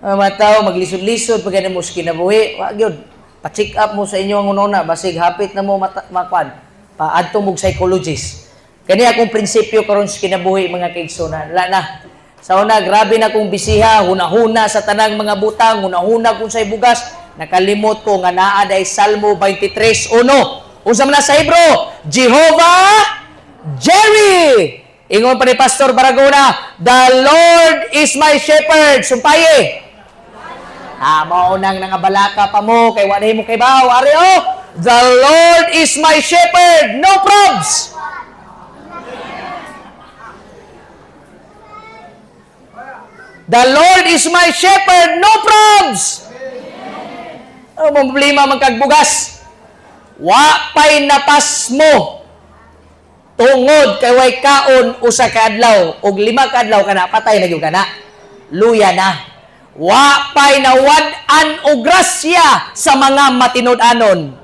Ang mga tao, maglisod-lisod pag mo sa kinabuhi, wa gyud. Pa-check up mo sa inyo ang unona, basig hapit na mo makuan. Paadto mo psychologist. Kani akong prinsipyo karon sa kinabuhi, mga kaigsunan. Wala na. Sa una, grabe na kong bisiha, hunahuna sa tanang mga butang, hunahuna kung sa'y bugas. Nakalimot ko nga naa day Salmo 23:1. Unsa man na sa Hebrew? Jehovah Jireh. Ingon pa ni Pastor Baragona, "The Lord is my shepherd." Sumpaye. Ah, mao nang nangabalaka pa mo kay wa mo kay baw. Ari oh, "The Lord is my shepherd." No probs. The Lord is my shepherd, no probs. Ano mo problema man kag bugas? Wa pay napas mo tungod kay way kaon usa ka adlaw og 5 ka adlaw kana patay na gyud kana. Luya na. Wa pay nawad-an og grasya sa mga matinud-anon.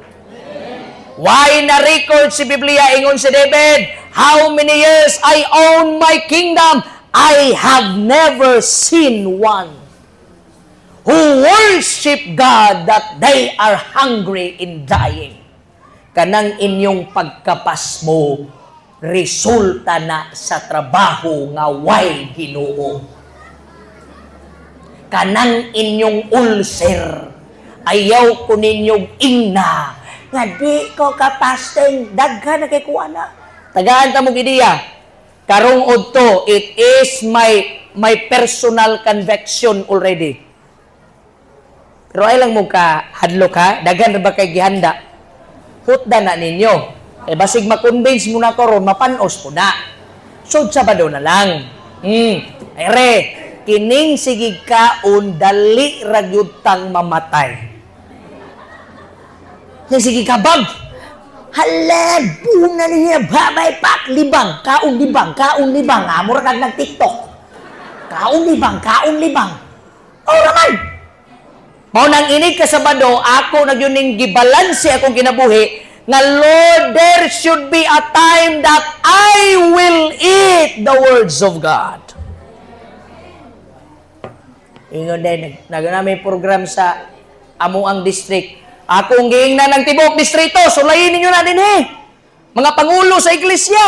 Why na record si Biblia, ingon si David, "How many years I own my kingdom, I have never seen one who worship God that they are hungry in dying." Kanang inyong pagkapas mo, resulta na sa trabaho nga way Ginoo. Kanang inyong ulcer, ayaw ko ninyong ingna, nga di ko kapasting, daghan na kay kuha na. Tagaan ta mong ideya. Karong udto, it is my my personal conviction already. Pero ay lang mo ka hadlok ha, daghan ra ba kay gihanda? Hutda na ninyo. Eh basig ma-convince mo na karon, mapanos po na. Sud Sabado na lang. Ere, kining sige kaon dali ra gyud tang mamatay. Ning sige kabag. Hala, buna niya, babay pak, libang, kaon libang, kaon libang. Ah, mura kag nag-TikTok. Kaon libang, kaon libang. Oh, raman! Mao nang inig ka Sabado, ako na gyud ning gibalanse akong kinabuhi nga, "Lord, there should be a time that I will eat the words of God." Ingon din, nag namin program sa amo ang district. Akong giingnan ng tibok distrito, sulayin ninyo na din eh. Mga pangulo sa iglesia,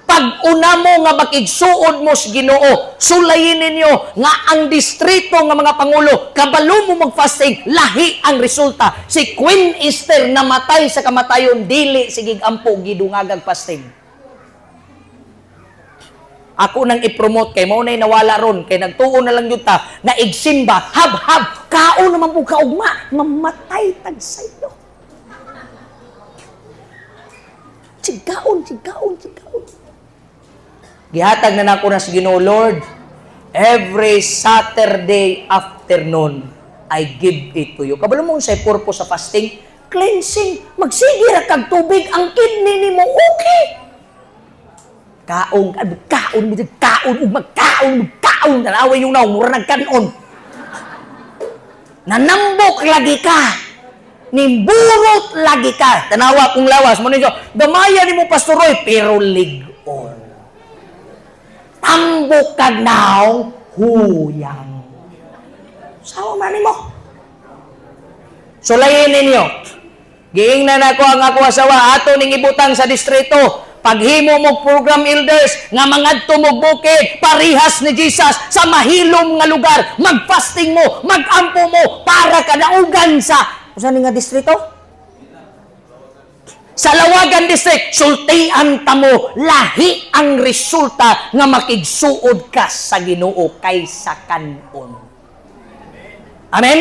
pag una mo nga makigsuod mo sa Ginoo, sulayin ninyo nga ang distrito nga mga pangulo, kabalo mo magfasting, lahi ang resulta. Si Queen Esther namatay sa kamatayon, dili sige ampo gidungagag fasting. Ako nang i-promote kay mao nay nawala ron kay nagtuo na lang yun ta na igsimba hab-hab kaon naman po kaugma mamatay tag sayo. Sigaon, sigaon, sigaon. Gihatag na nako na sa Ginoo, "Lord, every Saturday afternoon I give it to you." Kabalo mo sa purpose sa fasting? Cleansing. Magsige ra kag tubig ang kidney nimo okay. Kaon, kaon, kaon, ug magkaon, kaon, tanaway yung naong, mura nagkanon. Nanambok lagi ka. Nimburot lagi ka. Tanawa kung lawas. Mo ninyo, gamaya ni mo Pastor Roy, pero ligon. Tambok kag naong, huyang. Sawa man mo. Sulayin ninyo. Giingnan ako ang ako asawa, ato ning ibutang sa distrito. Paghimo mo program elders nga mangadto mo bukid parihas ni Jesus sa mahilom nga lugar, magfasting mo, magampo mo para kadaugan sa usa ni nga distrito? Sa Lawagan District, sultian ta mo, lahi ang resulta nga makigsuod ka sa Ginoo kaysa kanon. Amen?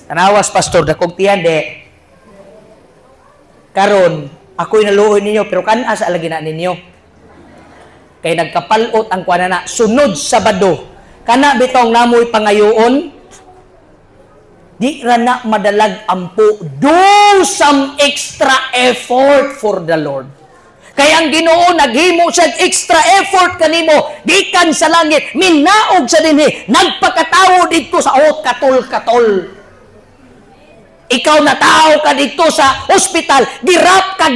Tanawas, pastor, dakog tiyan de. Karon, ako'y naluoy ninyo, pero kan-a sa alagi na ninyo. Kay nagkapalot ang kuana na, sunod Sabado. Kana bitong namoy pangayoon, di ra na madalag ampo. Do some extra effort for the Lord. Kaya ang Ginoo naghimo siya extra effort kanimo gikan sa langit, minaog sa dinhi, nagpakatawo didto sa ot katol-katol. Ikaw na tao ka dito sa ospital, girap ka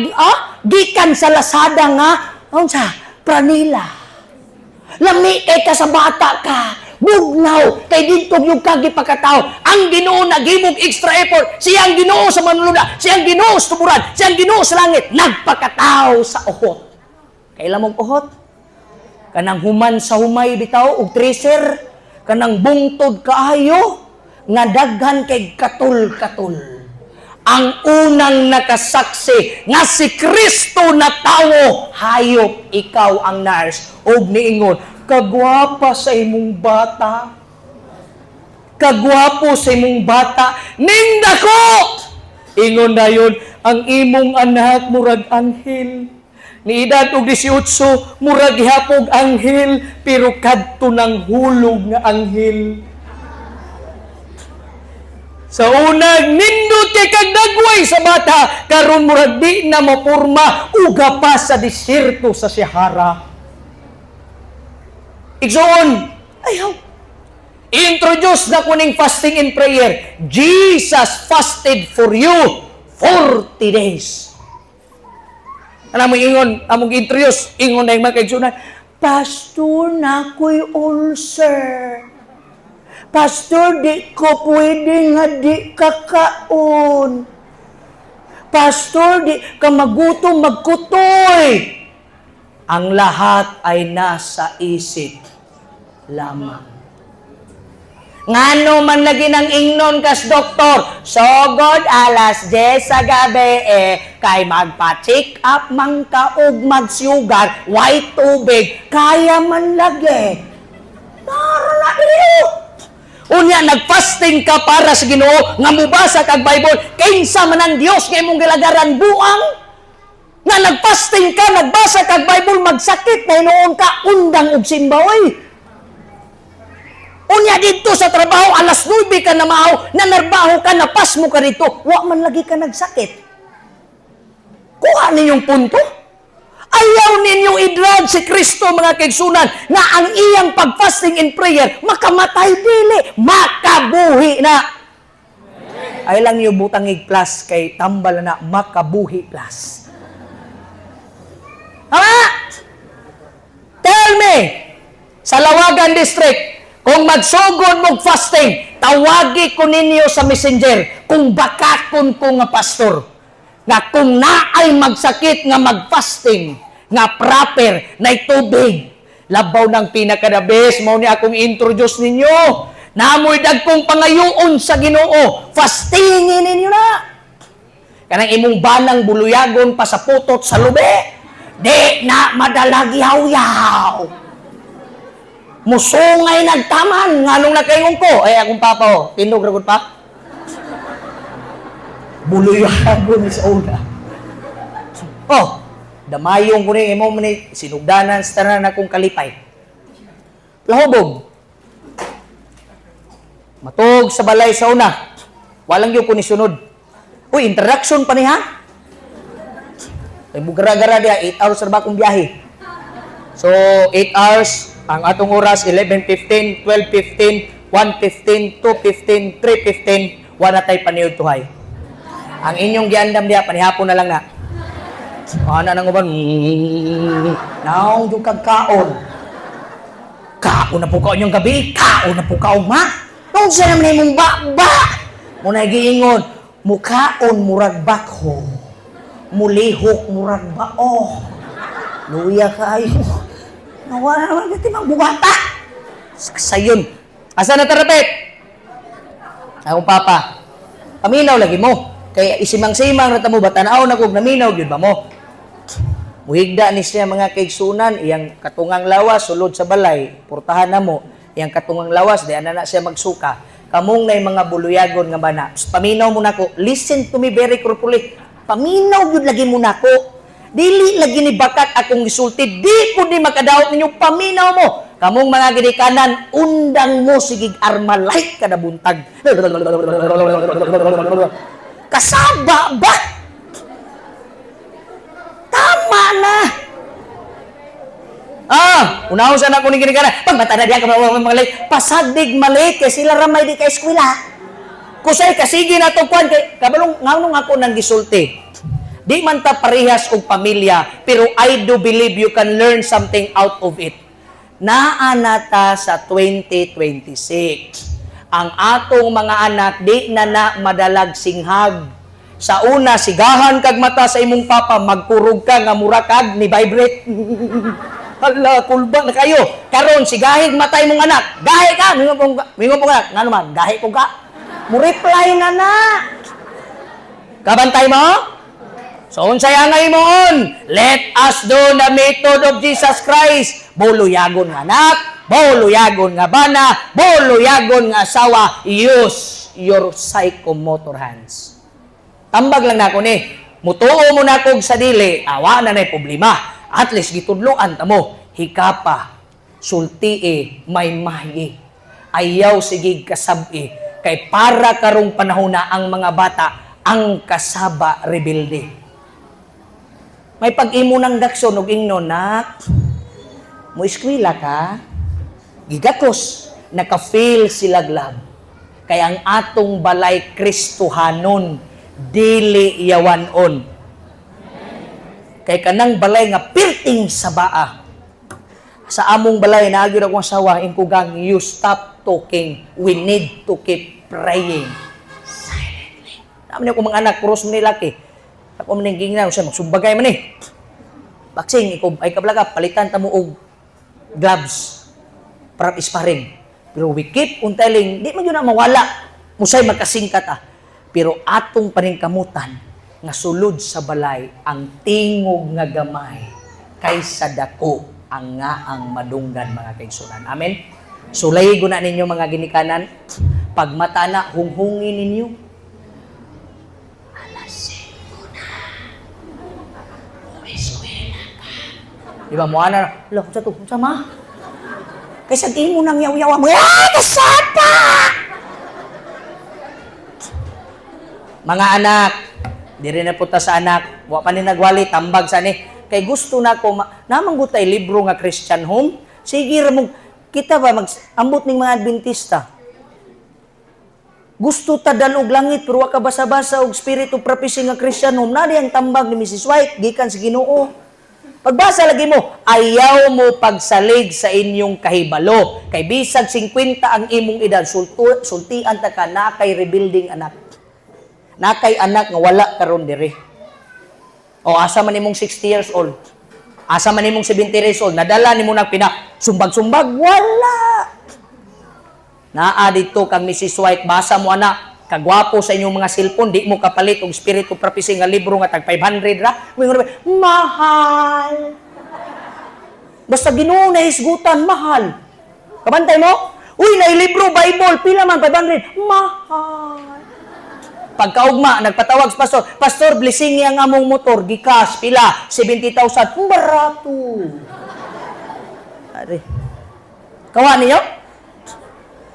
gikan sa Lazada nga unsa, Pranila. Lami kay ka sa bata ka. Bugnaw kay didto yung kagipakatao. Ang Ginoo naghimog extra effort. Siya ang Ginoo sa manluluda, siya ang Ginoo sa tuburan, siya ang Ginoo sa langit. Nagpakatao sa uhot. Kaila mong uhot? Kanang human sa humay bitaw og tracer, kanang bungtod kaayo nga daghan kay katul-katul. Ang unang nakasaksi nga si Kristo na tawo, hayop ikaw ang nurse og niingon, "Kagwapa sa imong bata. Kagwapo sa imong bata, nindako." Ingon dayon, "Ang imong anak murag anghel." Ni edad og 18, murag gihapog anghel, pero kadto ng hulog nga anghel. Sa una, nindot kay kag dagway sa bata, karon murag di na mapurma, uga pa sa disyerto sa Sahara. Igsoon, ayaw. Introduce na kuning fasting and prayer. Jesus fasted for you 40 days. Ano mo ingon, among introduce, ingon na yung mga kaigsunan, "Pastor, nakoy ulcer. Pastor, di ko pwede nga di kakaon. Pastor, di ka magutom, magkutoy." Ang lahat ay nasa isip lamang. Ngano man lagi nang ingnon kas doktor, "Sogod alas 10 sa gabi eh, kay magpa-check up man ka og magsugar, white tubig, kaya man lagi." Nara na diri. Unya nagfasting ka para sa Ginoo nga mubasa kag Bible, kinsa man ang Dios nga imong gilagaran, buang? Nga nagfasting ka, nagbasa kag Bible, magsakit na hinuon ka, undang og simba oy. Unya dito sa trabaho, alas 9 ka na maaw, nanarbaho ka, napas mo ka dito, wa man lagi ka nagsakit. Kuha ninyong punto. Ayaw ninyong i-drag si Kristo, mga kaigsunan, nga ang iyang pag-fasting and prayer, makamatay dili, makabuhi na. Ay lang niyo butangig plus kay tambal na makabuhi plus. Tama? Tell me, sa Lawagan District, kung magsugod mong fasting, tawagi ko ninyo sa Messenger kung bakakon ko nga pastor. Nga kung naay magsakit nga magfasting, nga proper, na tubig. Labaw ng pinaka-the best, mao ni akong introduce ninyo. Namoy dagkong pangayoon sa Ginoo. Fastingin ninyo na. Kanang imong banang buluyagon pa sa putot sa lubi. Di na madalag yaw-yaw. Musungay nagtaman. Nganong nakaingon ko? Ay, akong papa oh. Tindog ra gud pa. Buluyagon sa una. Oh, damayong ko ni imo man ni sinugdanan sa tanan akong kalipay. Lahubog. Matug sa balay sa una. Walang gyud ko ni sunod. Uy, introduction pa ni ha? Ay bugara-gara diya, 8 hours ra ba akong biyahe. So, 8 hours, ang atong oras, 11:15, 12:15, 1:15, 2:15, 3:15, wala tay paniud tuhay. Ang inyong giandam diya, panihapon na lang na. Ana nang uban, naong yung kag kaon. Kaon na po kaon yung gabi, kaon na po kaon ma. Nung sa naman imong ba-ba? Muna giingon, "Mukaon murag bakho. Mulihok murag bao." Luya kaayo. Nawala naman dito mga bugata. Sayon. Asa na tarapit? Akong papa. Paminaw lagi mo. Kaya isimang-simang na mo ba tanaw na kog naminaw gyud ba mo? Muhigda ni siya, mga kaigsunan, iyang katungang lawas sulod sa balay, portahan na mo, iyang katungang lawas di ana na siya magsuka. Kamong nay mga buluyagon nga bana. Psst, paminaw mo nako. Listen to me very carefully. Paminaw gyud lagi mo nako. Dili lagi ni bakat akong gisulti, di pud ni makadaot ninyo, paminaw mo. Kamong mga ginikanan, undang mo sigig armalite kada buntag. Kasaba ba? Tama na. Ah, unahon sa nako ni ginikanan. Pag na diyan ka mga mga late, pasadig mali kay sila ramay di ka eskwela. Kusay kasige na to kwan kay kabalong nganong ako nang gisulti. Di man ta parehas og pamilya, pero I do believe you can learn something out of it. Naa na ta sa 2026. Ang atong mga anak di na na madalag singhag. Sa una, sigahan kag mata sa imong papa, magkurog ka nga mura kag ni vibrate. Hala, kulba na kayo. Karon sigahig mata imong anak. Gahi ka, mingon pong anak. Ngano man, gahi ko ka. Mo reply na na. Kabantay mo? So unsay angay moon? Let us do the method of Jesus Christ. Buluyagon nga anak, buluyagon nga bana, buluyagon nga asawa. Use your psychomotor hands. Tambag lang nako ni. Mutuo mo na kog sa dili, awa na na'y problema. At least gitudloan ta mo, hikapa, sultii, may mahi. Ayaw sige kasabi kay para karong panahon na ang mga bata ang kasaba rebelde. May pag-imo ng gakson og ingnon, "Nak, mo eskwela ka?" Gigakos, naka-feel sila love. Kaya ang atong balay Kristohanon, dili yawanon. Kay kanang balay nga pirting sa baa. Sa among balay, naagyo na akong asawa, ingkugang, "You stop talking. We need to keep praying silently." Naman ako mga anak, puros mo ni laki. Ako man ning gingnan, siya magsumbagay man eh. Boxing, ikaw ay kablaga, palitan ta mo og gloves para sparring. Pero we keep on telling, di man yun na mawala. Musay magkasingkat ah. Pero atong paningkamutan nga sulod sa balay ang tingog nga gamay kaysa dako ang nga ang madunggan, mga kaigsunan. Amen. Sulay na ninyo, mga ginikanan, pag mata na hunghungin ninyo. Alas 5 na. Eskwela ka. Di ba mo ana, "Lo, sa to, sa ma?" Kaysa di mo nang yaw-yaw mo, ah, kasapa! Mga anak, diri na punta sa anak, wa pa ni nagwali, tambag sa ni. Kay gusto na ko, namang gutay libro nga Christian Home. Sige ra mo, kita ba, mag, ambot ning mga Adventista. Gusto ta dalog langit, pero wa ka basa-basa og Spirit of Prophecy nga Christian Home. Nadi ang tambag ni Mrs. White, gikan sa Ginoo. Pagbasa lagi mo, ayaw mo pagsalig sa inyong kahibalo. Kay bisag 50 ang imong edad, sultian ta ka na kay rebuilding anak. Na kay anak nga wala karon dire. O asa man imong 60 years old? Asa man imong 70 years old? Nadala nimo nang pina sumbag-sumbag? Wala. Naa dito kang Mrs. White, basa mo ana, kagwapo sa inyong mga cellphone, di mo kapalit og Spirit of Prophecy nga libro nga tag 500 ra. Muingon ra, "Mahal." Basta Ginoo na hisgutan, mahal. Kabantay mo? "Uy, na libro Bible, pila man?" "500." "Mahal." Pagkaugma, nagpatawag sa pastor, "Pastor, blessing ang among motor, gikas, pila?" "70,000." "Barato." Are. Kawa niyo?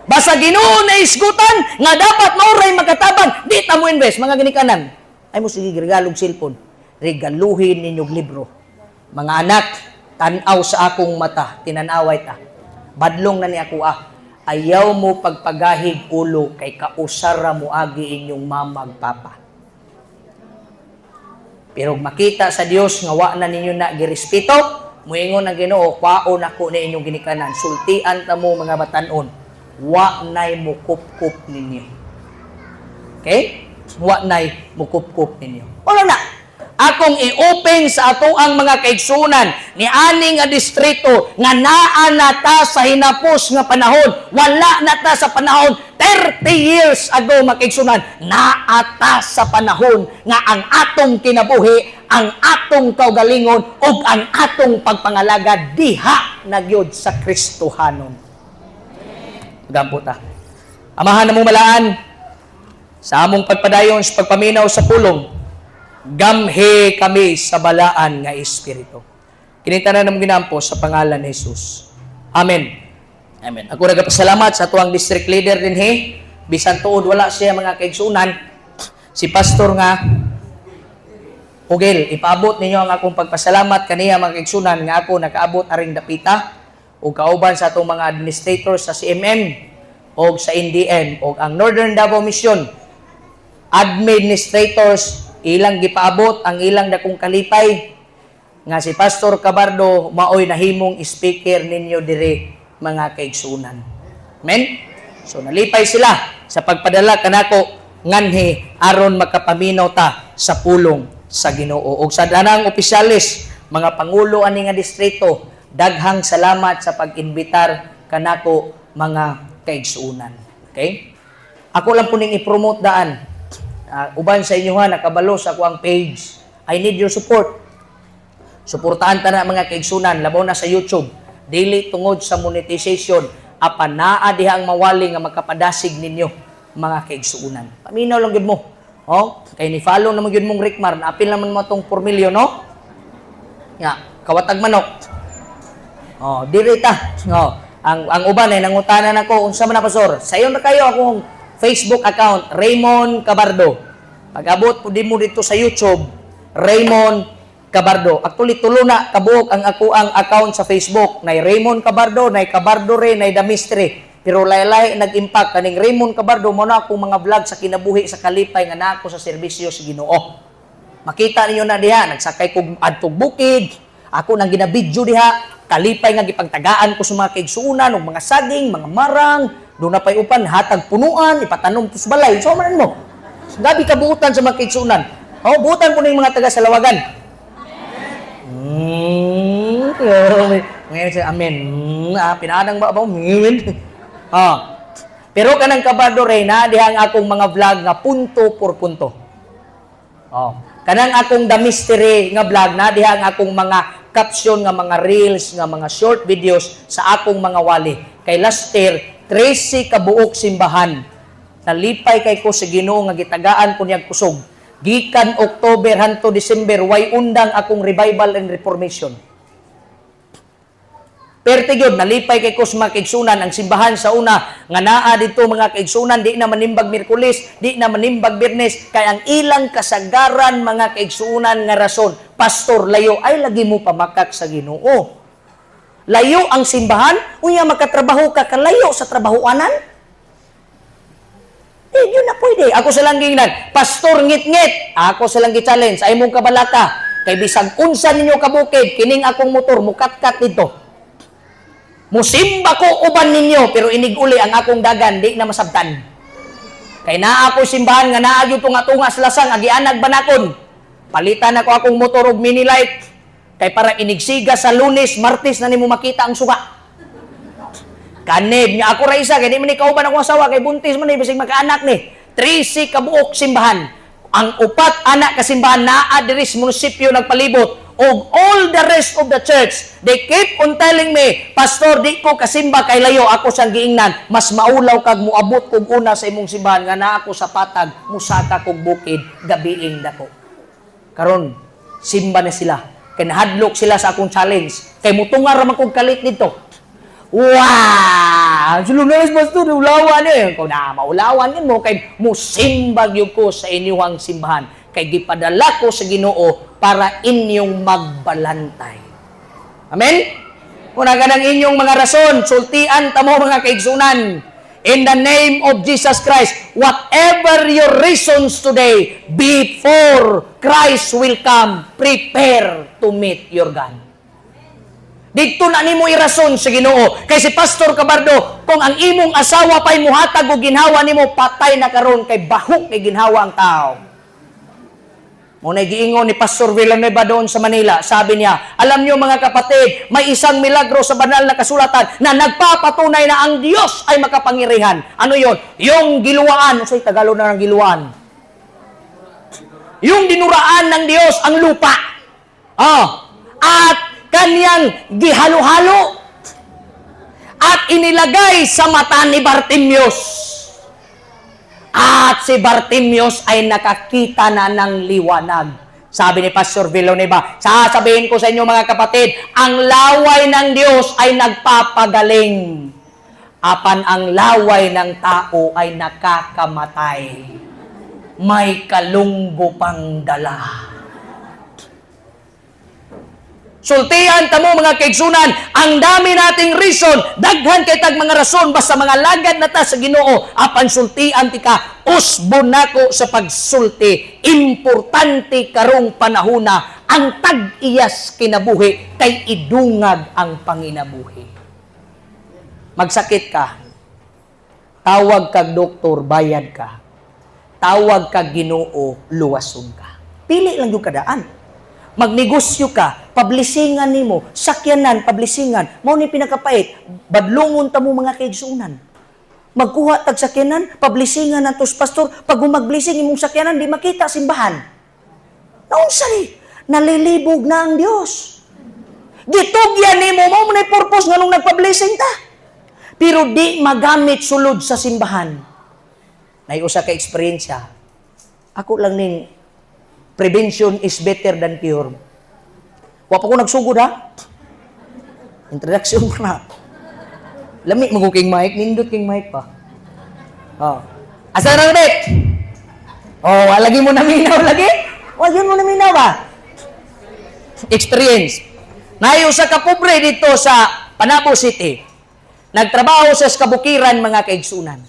Basta Ginoo na isgutan nga dapat mauray makatabang, di ta mo invest, mga ginikanan. Ay mo sige regalog cellphone. Regaluhin ninyong libro. Mga anak, tan-aw sa akong mata, tinanaway ta. Badlong na ni ako ah. Ayaw mo pagpagahig ulo kay kausara mo agi inyong mama ug papa. Pero makita sa Dios nga wa na ninyo na girespeto, muingon ang Ginoo, kwaon ako na inyong ginikanan. Sultian ta mo, mga batanon, wa nay mukupkup ninyo. Okay? Wa nay mukupkup ninyo. Wala na. Akong i-open sa ato ang mga kaigsunan ni ani nga distrito nga naa na ta sa hinapos nga panahon. Wala na ta sa panahon 30 years ago, mga kaigsunan. Naa ta sa panahon nga ang atong kinabuhi, ang atong kaugalingon ug ang atong pagpangalaga diha na gyud sa Kristohanon. Gampo ta. Amahan na mong malaan, sa among pagpadayon sa pagpaminaw sa pulong, gamhi kami sa balaan nga Espiritu. Kini tanan namong ginampo sa pangalan ni Jesus. Amen. Amen. Ako nagapasalamat sa tuang district leader dinhi. Bisan tuod wala siya, mga kaigsunan, si pastor nga Ugel, ipaabot ninyo ang akong pagpasalamat kaniya, mga kaigsunan, nga ako nakaabot aring dapita ug kauban sa atong mga administrators sa CMM o sa NDM o ang Northern Davao Mission administrators. Ilang gipaabot ang ilang dakong kalipay. nga si Pastor Cabardo maoy nahimong speaker ninyo dire, mga kaigsunan. Amen? So nalipay sila sa pagpadala kanako nganhi aron makapaminaw ta sa pulong sa Ginoo. Og sa danang opisyalis, mga pangulo ani nga distrito, daghang salamat sa pag-imbitar kanako, mga kaigsunan. Okay? Ako lang po ning i-promote daan. Uban sa inyo ha, nakabalo sa akuang page. I need your support. Suportahan ta na, mga kaigsunan, labaw na sa YouTube. Dili tungod sa monetization, apan naa diha ang mawali nga makapadasig ninyo, mga kaigsunan. Paminaw lang gyud mo. Oh, kay ni follow naman gyud mong Rickmar, naapil naman mo tong 4 million, no? Nga, kawatag manok. Oh, diri ta. Oh, ang uban ay nangutana nako, "Unsa man na, Pastor?" Sayon na kayo akong Facebook account, Raymond Cabardo. Pag-abot po di mo dito sa YouTube, Raymond Cabardo. Actually, tulo na kabuok ang ako ang account sa Facebook. Nay Raymond Cabardo, nay Cabardo Ray, nay The Mystery. Pero lahi-lahi nag-impact kaning Raymond Cabardo mo na akong mga vlog sa kinabuhi sa kalipay nga naa ko sa serbisyo sa Ginoo. Makita ninyo na diha, nagsakay kog adtog bukid, ako nang ginabidyo diha, kalipay nga gipagtagaan ko sa mga kaigsuonan og mga saging, mga marang, doon na pa'y upan, hatag punuan, ipatanom to sa balay. So man mo. Gabi kabuutan sa mga kaigsuonan. Oh, buutan po ning mga taga Salawagan. Ngayon siya, amen. Pinaanang ba ba? Amen. Ah. Pero kanang Cabardo Ray, na diha ang akong mga vlog nga punto por punto. Oh. Kanang akong The Mystery nga vlog na diha ang akong mga caption nga mga reels nga mga short videos sa akong mga wali. Kay last year, 13 kabuok simbahan. Nalipay kay ko sa Ginoo nga gitagaan ko niyang kusog. Gikan October hanto December, way undang akong revival and reformation. Perti gyud nalipay kay ko sa mga kaigsunan ang simbahan sa una nga naa dito, mga kaigsunan, di na manimbag Miyerkules, di na manimbag Biyernes kay ang ilang kasagaran, mga kaigsunan, nga rason, "Pastor, layo." Ay lagi mo pamakak sa Ginoo. Layo ang simbahan, unya makatrabaho ka kalayo sa trabahoanan? Di, yun na pwede. Ako sa lang gingnan, "Pastor, ngit-ngit." Ako sa lang gi-challenge, ay mong kabalaka. Kay bisag unsa ninyo kabukid, kining akong motor, mukat-kat dito. Musimba ko uban ninyo, pero inig-uli ang akong dagan, di na masabtan. Kay naa ako simbahan nga naa gyud tunga-tunga sa lasang, agianag banakon. Palitan ako akong motor og mini light. Kay para inigsiga sa Lunes, Martes na nimo makita ang suga. Kanib nga ako ra isa kay di man ni kauban akong asawa kay buntis man ni, bisig makaanak ni. 13 kabuok simbahan. Ang upat anak ka simbahan naa diri sa munisipyo nagpalibot og all the rest of the church, they keep on telling me, "Pastor, di ko kasimba kay layo." Ako sang giingnan, "Mas maulaw kag muabot kog una sa imong simbahan nga naa ako sa patag, musaka kog bukid gabiing dako." Karon simba na sila. Kay nahadlok sila sa akong challenge. Kay mutunga ra man kog kalit dito. Wow! Sulunas, Pastor, ulawan eh. Kung na maulawan yun mo, kay musimbag yun ko sa inyong simbahan. Kay gipadala ko sa Ginoo para inyong magbalantay. Amen? Una ka ng inyong mga rason, sultian tamo, mga kaigsunan. In the name of Jesus Christ, whatever your reasons today, before Christ will come, prepare to meet your God. Dito na nimo irason sa Ginoo. Kay si Pastor Cabardo, kung ang imong asawa pa'y muhatag og ginhawa nimo, patay na karon kay baho kay ginhawa ang tao. Mo na giingon ni Pastor Villanueva doon sa Manila. Sabi niya, "Alam niyo, mga kapatid, may isang milagro sa banal na kasulatan na nagpapatunay na ang Diyos ay makapangyarihan." Ano yon? Yung giluwaan. Ano sa'y Tagalog na ng giluwaan? Yung dinuraan ng Diyos ang lupa. Ah, at kanyang gihalo-halo at inilagay sa mata ni Bartimius. At si Bartimius ay nakakita na ng liwanag. Sabi ni Pastor Villanueva, "Sasabihin ko sa inyo, mga kapatid, ang laway ng Diyos ay nagpapagaling. Apan ang laway ng tao ay nakakamatay. May kalunggo pang dala." Sultian ta mo, mga kaigsunan, ang dami nating reason, daghan kay tag mga rason basta mga lagad na ta sa Ginoo, apan sultian ti ka, usbon nako sa pagsulti. Importante karong panahona ang tag-iyas kinabuhi kay idungag ang panginabuhi. Magsakit ka, tawag kag doktor, bayad ka. Tawag kag Ginoo, luwason ka. Pili lang yung kadaan. Magnegosyo ka, pablisingan nimo, sakyanan, pablisingan, mao ni pinakapait, badlongon ta mo, mga kaigsunan. Magkuha tag sakyanan, pablisingan nato sa pastor, pag mag-blessing imong sakyanan, di makita simbahan. Naunsa ni? Nalilibog na ang Dios. Gitugyan nimo, mao man purpose nganong nagpa-blessing ta. Pero di magamit sulod sa simbahan. Nay usa ka eksperyensya. Ako lang ning prevention is better than cure. Wa pa ko nagsugod, ha. Introduction pa na. Lami mo king mic, nindot king mic pa. Oh. Asa na ulit? Oh, lagi mo naminaw lagi? Wa yun mo naminaw ba? Experience. Naay usa ka pobre dito sa Panabo City. Nagtrabaho sa kabukiran, mga kaigsunan.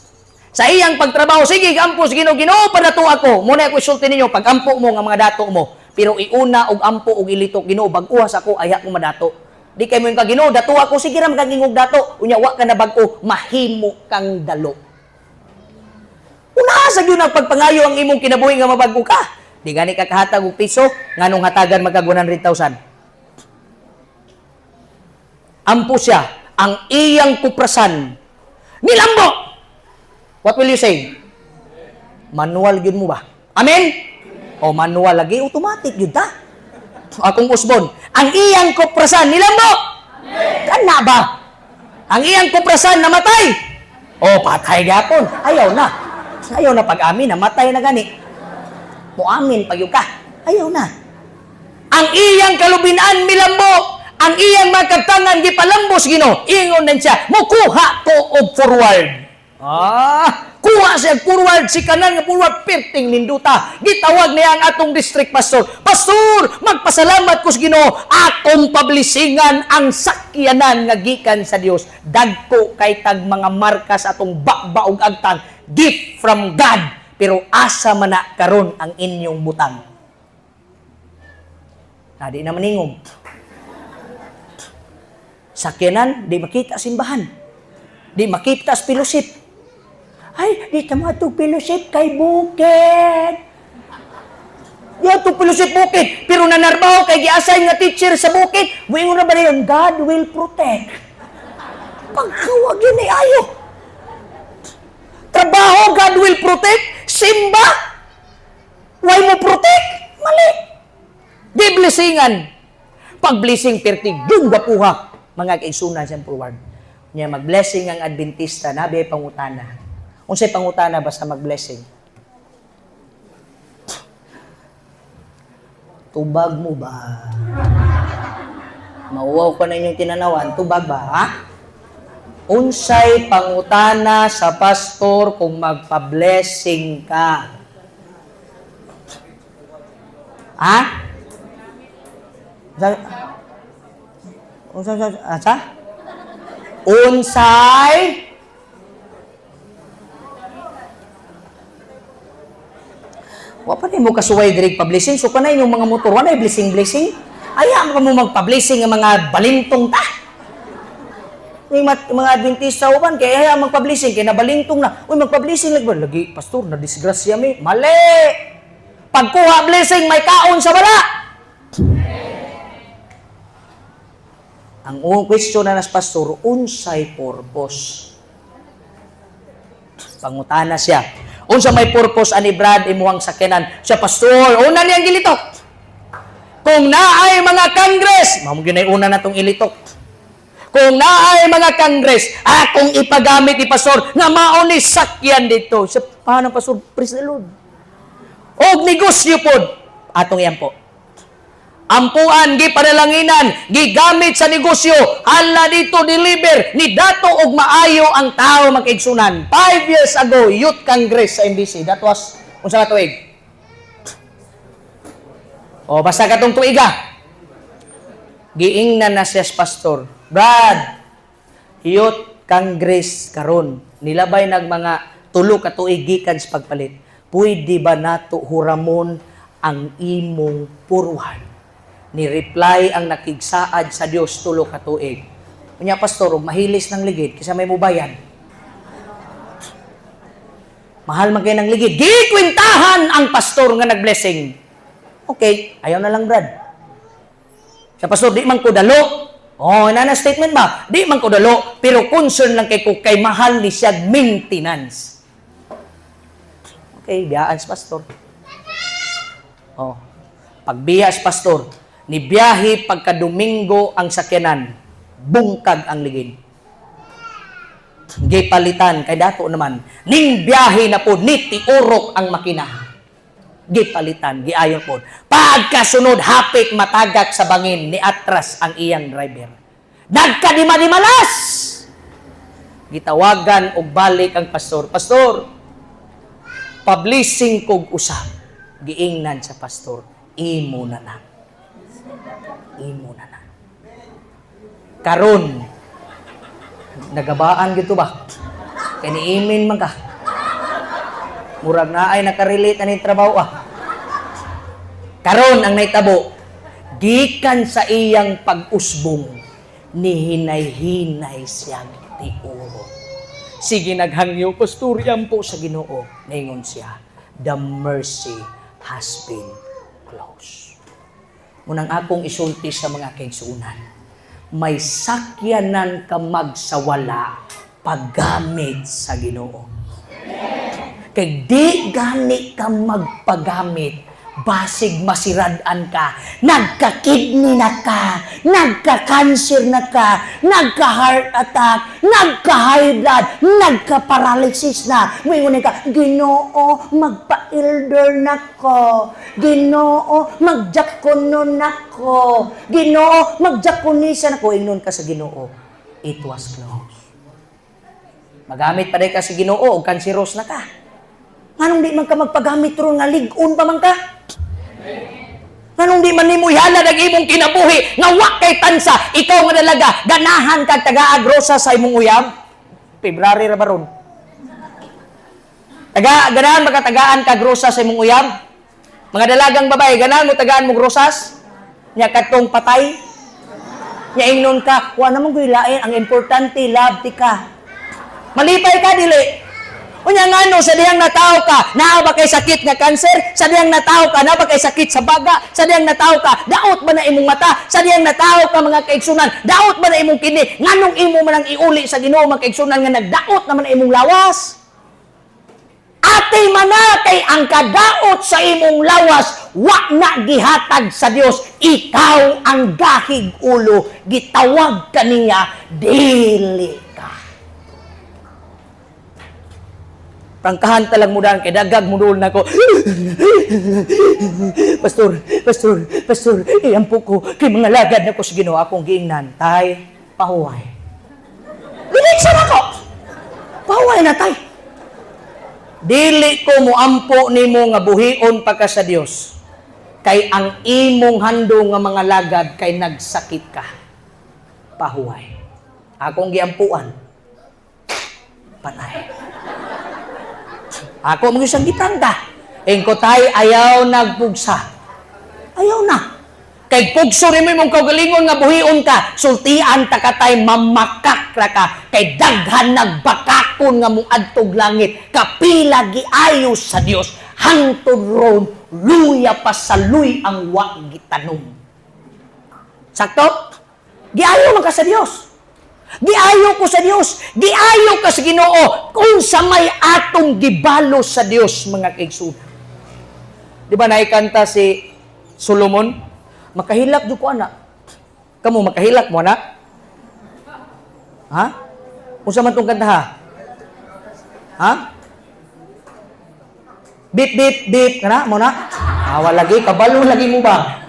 Sa iyang pagtrabaho, sige, ampo sa Ginoo, Ginoo padato ako. Muna ako isulti ninyo, pag ampo mo nga mga dato mo. Pero iuna og ampo og ilitok, Ginoo, bag-uwas ako, ayha ko madato. Di kay mo yung ka, Ginoo, dato ako, sige ra magagingog dato. Unya, wa ka na bag-o, mahimo kang dalo. Una sa gyud ang pagpangayo ang imong kinabuhi nga mabag-o ka. Di gani ka kahatag og piso, nganong hatagan magkag 100,000. Ampo siya, ang iyang kuprasan nilambo. What will you say? Manual gyud mo ba? Amen? O manual lagi, automatic gyud ta. Akong usbon, ang iyang kuprasan nilambo. Kana ba? Ang iyang kuprasan namatay. O patay gyapon. Ayaw na. Ayaw na pag-amin, namatay na gani. Muamin pag ka. Ayaw na. Ang iyang kalubinan milambo. Ang iyang makabtangan gipalambos Ginoo. Ingon din siya, mukuha ko og forward. Ah, kuha siya forward, si kanan nga forward perting ninduta. Gitawag niya ang atong district pastor. "Pastor, magpasalamat ko sa Ginoo, akong pablisingan ang sakyanan nga gikan sa Dios. Dagko kay tag mga marka sa atong bakba ug agtang, gift from God. Pero asa man na karon ang inyong butang?" Na di na maningog. Sakyanan, di makita simbahan. Di makita sa fellowship. "Ay, di ta matug fellowship kay bukid. Di atong fellowship bukid." Pero nanarbaho kay gi-assign nga teacher sa bukid. Muingon na ba na yun? God will protect. Pagkawag yun ay ayo. Trabaho, God will protect. Simba, why mo protect? Mali. Di blessingan. Pag blessing, perti, dung gapuha. Mga kaigsunan siyang forward. Nya mag-blessing ang Adventista, nabi ay pangutana. Unsay pangutana basta mag-blessing? Tubag mo ba? Mauwaw ko na inyong tinanawan, tubag ba? Ha? Unsay pangutana sa pastor kung magpa-blessing ka? Ha? Unsa asa? Unsay? Wa pa mo kasuway diri pa-blessing. So kanay inyong mga motor, wala blessing blessing. Ayaw mo magpa-blessing ang mga balintong ta. May mga Adventista uban kay ayaw magpa-blessing kay nabalintong na. "Uy, magpa-blessing lagi ba?" "Lagi, pastor, na disgrasya mi." Mali. Pagkuha blessing, may kaon sa wala. Ang unang question na nas pastor, unsay purpose? Pangutana siya. Unsa may purpose ani, Brad, imuhang sakyanan? Siya, "Pastor, una niyang gilitok. Kung naay mga congress," mao gyud una natong ilitok. "Kung naay mga congress, akong ipagamit ni pastor nga mao ni sakyan dito." Sa paano, pastor, praise the Lord. Og negosyo pod atong iyan po. Ampuan, gipanalanginan, gigamit sa negosyo, hala dito deliver, ni dato og maayo ang tao, magkaigsunan. 5 years ago, Youth Congress sa MBC. That was, unsa ka tuig? O, basta katong tuiga. Giingnan na siya sa pastor. "Brad, Youth Congress karon. Nilabay nag mga 3 ka tuig gikan sa pagpalit. Pwede ba nato huramon ang imong puruhan?" Ni reply ang nakigsaad sa Dios 3 ka tuig. "Unya, pastor, ug mahilis ng ligid kaysa may mubayad. Mahal man kay ng ligid." Gikwentahan ang pastor nga nagblessing. "Okay, ayaw na lang, Brad." Sa pastor, "Di man ko dalo." Oh, nana statement ba? "Di man ko dalo, pero concern lang kay ko kay mahal ni siya maintenance." Okay, biyaan sa pastor. Oh. Pagbiya sa pastor, ni biyahe pagka Domingo ang sakyanan, bungkag ang ligid. Gipalitan kay dato naman. Ning biyahe na po ni tiurok ang makina. Gipalitan, giayon po. Pagkasunod, hapit matagak sa bangin, ni atras ang iyang driver. Nagkadima-dimalas! Gitawagan og balik ang pastor. "Pastor, pa-blessing kog usab." Giingnan sa pastor, "Imo na lang. Imo na lang." Karon, nagabaan gito ba? Kay niimin man ka. Murag na ay nakarelate ani trabaho ah. Karon ang naitabo, gikan sa iyang pag-usbong, nihinay-hinay siyang tiuro. Sige naghangyo, "Pastor, po sa Ginoo." Ningon siya, "The mercy has been closed." Munang akong isulti sa mga kaigsuonan, may sakyanan ka magsawala paggamit sa Ginoo. Kay di gani ka magpagamit, basig masirad-an ka, nagka-kidney na ka, nagka-cancer na ka, nagka-heart attack, nagka-high blood, nagka-paralysis na. Moingon ka, "Ginoo, magpa-elder na ko. Ginoo, magjakono na ko. Ginoo, magjakonisa na ko." Ingnon ka sa Ginoo, "It was closed." Magamit pa ka sa Ginoo og kanseros na ka. Nganong di man ka magpagamit ron nga lig-on pa man ka? Nganong di man nimo ihalad ang imong kinabuhi nga wa kay tansa, ikaw nga dalaga, ganahan kag tagaag rosa sa imong uyab? February ra ba ron? Ganahan ba ka tagaan kag rosa sa imong uyab? Mga dalagang babae, ganahan mo tagaan mo rosas? Nya katong patay? Nya ingnon ka, "Wa namang lain, ang importante love ti ka." Malipay ka dili? Unya ngano sa dihang natawo ka, naa ba kay sakit nga kanser? Sa dihang natawo ka, naa ba kay sakit sa baga? Sa dihang natawo ka, daot ba na imong mata? Sa dihang natawo ka, mga kaigsunan, daot ba na imong kidney? Nganong imo man ang iuli sa Ginoo, mga kaigsunan, nga nagdaot naman na imong lawas? Ate mana kay ang kadaot sa imong lawas wa na gihatag sa Dios. Ikaw ang gahig ulo, gitawag ka niya, dili ka. Prangkahan talang mo daan kay dagag mo doon nako. "Pastor, pastor, pastor, iampo ko kay mga lagad na ko sa Ginoo." Akong giingnan, "Tay, pahuway." Diretso na ko. "Pahuway na, tay. Dili ko moampo nimo nga buhion pa ka sa Dios. Kay ang imong handong nga mga lagad kay nagsakit ka. Pahuway." Akong giampuan. Patay. Ako mo isang giprangka. Ingko, "Tay, ayaw nagpugsa. Ayaw na. Kay pugso rin mo imong kaugalingon nga buhion ka, sultian ta ka, tay, mamakak ra ka. Kay daghan nagbakakon nga muadtog langit, kapila giayo sa Dios, hangtod ron luya pa sa luy ang wa gitanom." Sakto? Giayo man ka sa Dios. Giayo ko sa Dios. Giayo ka sa Ginoo kung sa may atong gibalo sa Dios, mga kaigsuonan. Di ba naikanta si Solomon? "Makahilak jud ko ana." Kamo makahilak mo ana? Ha? Unsa man tong kanta ha? Ha? Beep beep beep kana mo na? Awa lagi kabalo lagi mo ba?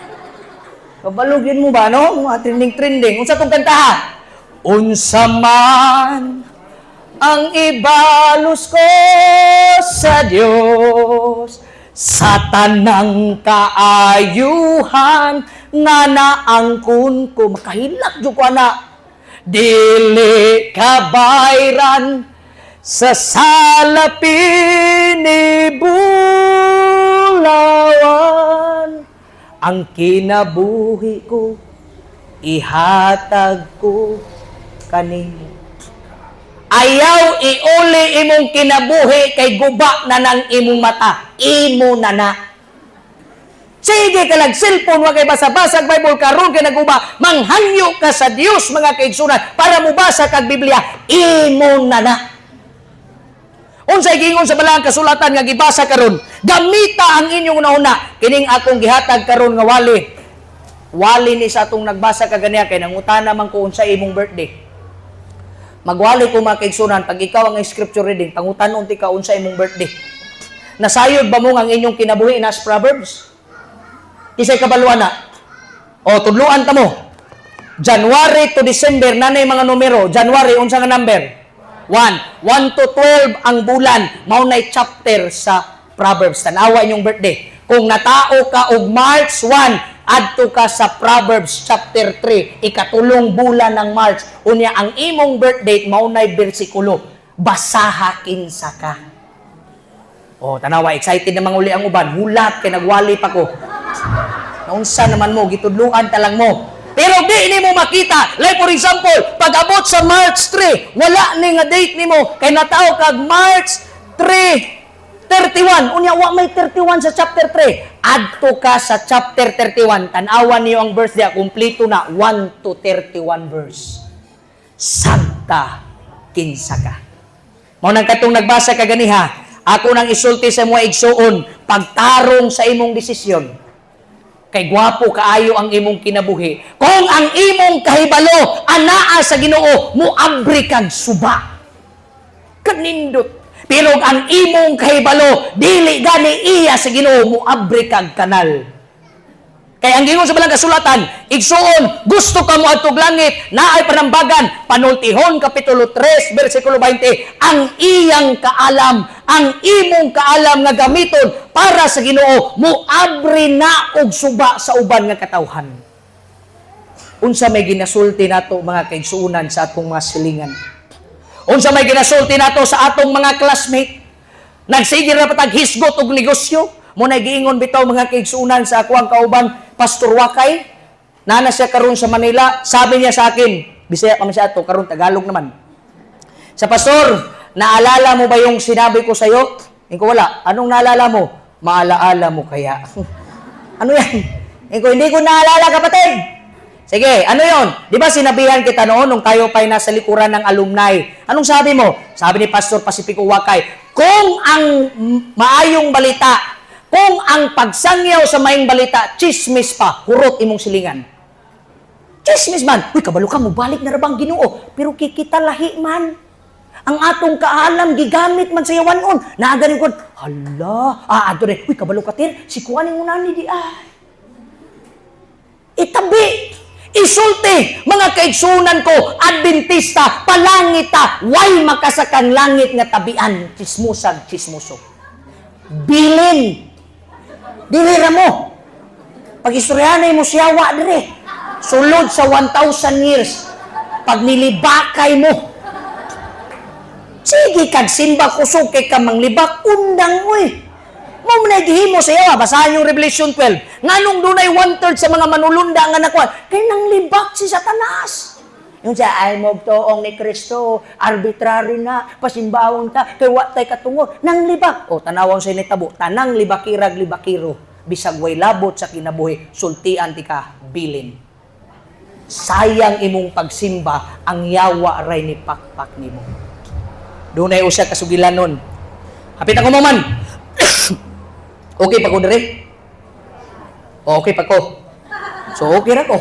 Kabalo gyud mo ba, no? Mga trending trending. Unsa tong kanta ha? Unsa man ang ibalos ko sa Dios sa tanang kaayuhan. Nga naangkon ko, makahilak jud ko ana. Dili kabayran sa salapi ni bulawan. Ang kinabuhi ko, ihatag ko kanimo. Ayaw iuli imong kinabuhi kay guba na ng imong mata. Imo na na. Sige ka lang, cellphone, wa kay basa-basa Bible karon kay naguba, manghangyo ka sa Dios, mga kaigsunan, para mobasa kag Biblia, imo na na. Unsay giingon sa balaang kasulatan nga gibasa karon? Gamita ang inyong hunahuna. Kining akong gihatag karon nga wali. Wali ni sa atong nagbasa kaganiya kay nangutana man ko unsa imong birthday. Magwali ko, mga kaigsunan, pag ikaw ang scripture reading, pangutanon ti ka unsa imong birthday. Nasayod ba mo ang inyong kinabuhi nas Proverbs? Kisay kabaluan na. O, tudluan ta mo. January to December, nanay mga numero. January, unsa nga number? 1. 1 to 12 ang bulan. Mao nay chapter sa Proverbs. Tanawa inyong birthday. Kung natao ka og March 1, adto ka sa Proverbs chapter 3, ikatulong bulan ng March. Unya ang imong birth date mao nay bersikulo. Basaha kinsa ka. Oh, tanawa, excited na manguli ang uban. Hulat kay nagwali pa ko. Naunsa naman mo, gitudluan ta lang mo. Pero di nimo makita. Like for example, pag abot sa March 3, wala ni nga date nimo kay natao kag March 3 31. Unya wa may 31 sa chapter 3. Adto ka sa chapter 31. Tan-awan niyo ang verse diya, kumpleto na 1 to 31 verse. Sabta kinsa ka. Mao nang katong nagbasa ka ganiha, ako nang isulti sa mga igsuon, pagtarong sa imong desisyon. Kay gwapo kaayo ang imong kinabuhi. Kung ang imong kahibalo anaa sa Ginoo, muabri kag suba. Kanindot. Pero ang imong kahibalo dili gani iya sa Ginoo, muabri kag kanal. Kay ang gingon sa balang kasulatan, igsuon, gusto ka mo adtog langit, naay panambagan, Panultihon kapitulo 3 bersikulo 20, ang iyang kaalam, ang imong kaalam nga gamiton para sa Ginoo, muabri na og suba sa uban nga katawhan. Unsa may ginasulti nato, mga kaigsuonan, sa atong mga silingan? Unsa may ginasulti nato sa atong mga classmate? Nagsige ra patag hisgot og negosyo. Mo na giingon bitaw, mga kaigsuonan, sa ako ang kauban Pastor Wakay. Nana siya karon sa Manila. Sabi niya sa akin, Bisaya kami sa ato, karon Tagalog naman. Sa pastor, naalala mo ba yung sinabi ko sa'yo? Ingon ko, wala. Anong naalala mo? Maalaala mo kaya? Ano yan? Ingon ko, hindi ko naalala, kapatid. Sige, ano yon? Di ba sinabihan kita noon nung tayo pa'y nasa likuran ng alumni? Anong sabi mo? Sabi ni Pastor Pacifico Wakay, kung ang maayong balita, kung ang pagsangyaw sa maayong balita, chismis pa, hurot imong silingan. Chismis man. Uy, kabalo ka, mubalik na ra bang Ginoo? Pero kikita lahi man. Ang atong kaalam, gigamit man sa yawanon. Naaganin ko, hala, ato rin. Uy, kabalo ka, tir, si kuwanin mo nani di ay. Itabi! Isulti! Mga kaigsunan ko, Adventista, palangita, way makasakang langit nga tabian, chismusag, chismuso. Bilin! Dili ra mo. Pag istoryahan mo siyawa dire. Sulod sa 1,000 years. Pag nilibakay mo, sige kag simba kusog kay ka manglibak, undang oy. Mo man gihimo sa yawa, basahan yung Revelation 12. Nganong dunay one-third sa mga manulunda nga nakuha? Kay nang libak si Satanas. Yung siya ay mogtoong ni Kristo, arbitrary na, pasimbawon ta, kay wa tay katungod, nang libak. O tanawang sa nitabo, tanang libakirag libakiro, bisag way labot sa kinabuhi, sultian ti ka, bilin. Sayang imong pagsimba, ang yawa ray ni pakpak nimo. Dunay usa ka sugilanon. Hapit ako mo man. Okay pa ko dire? Okay pa ko. So okay ra ko.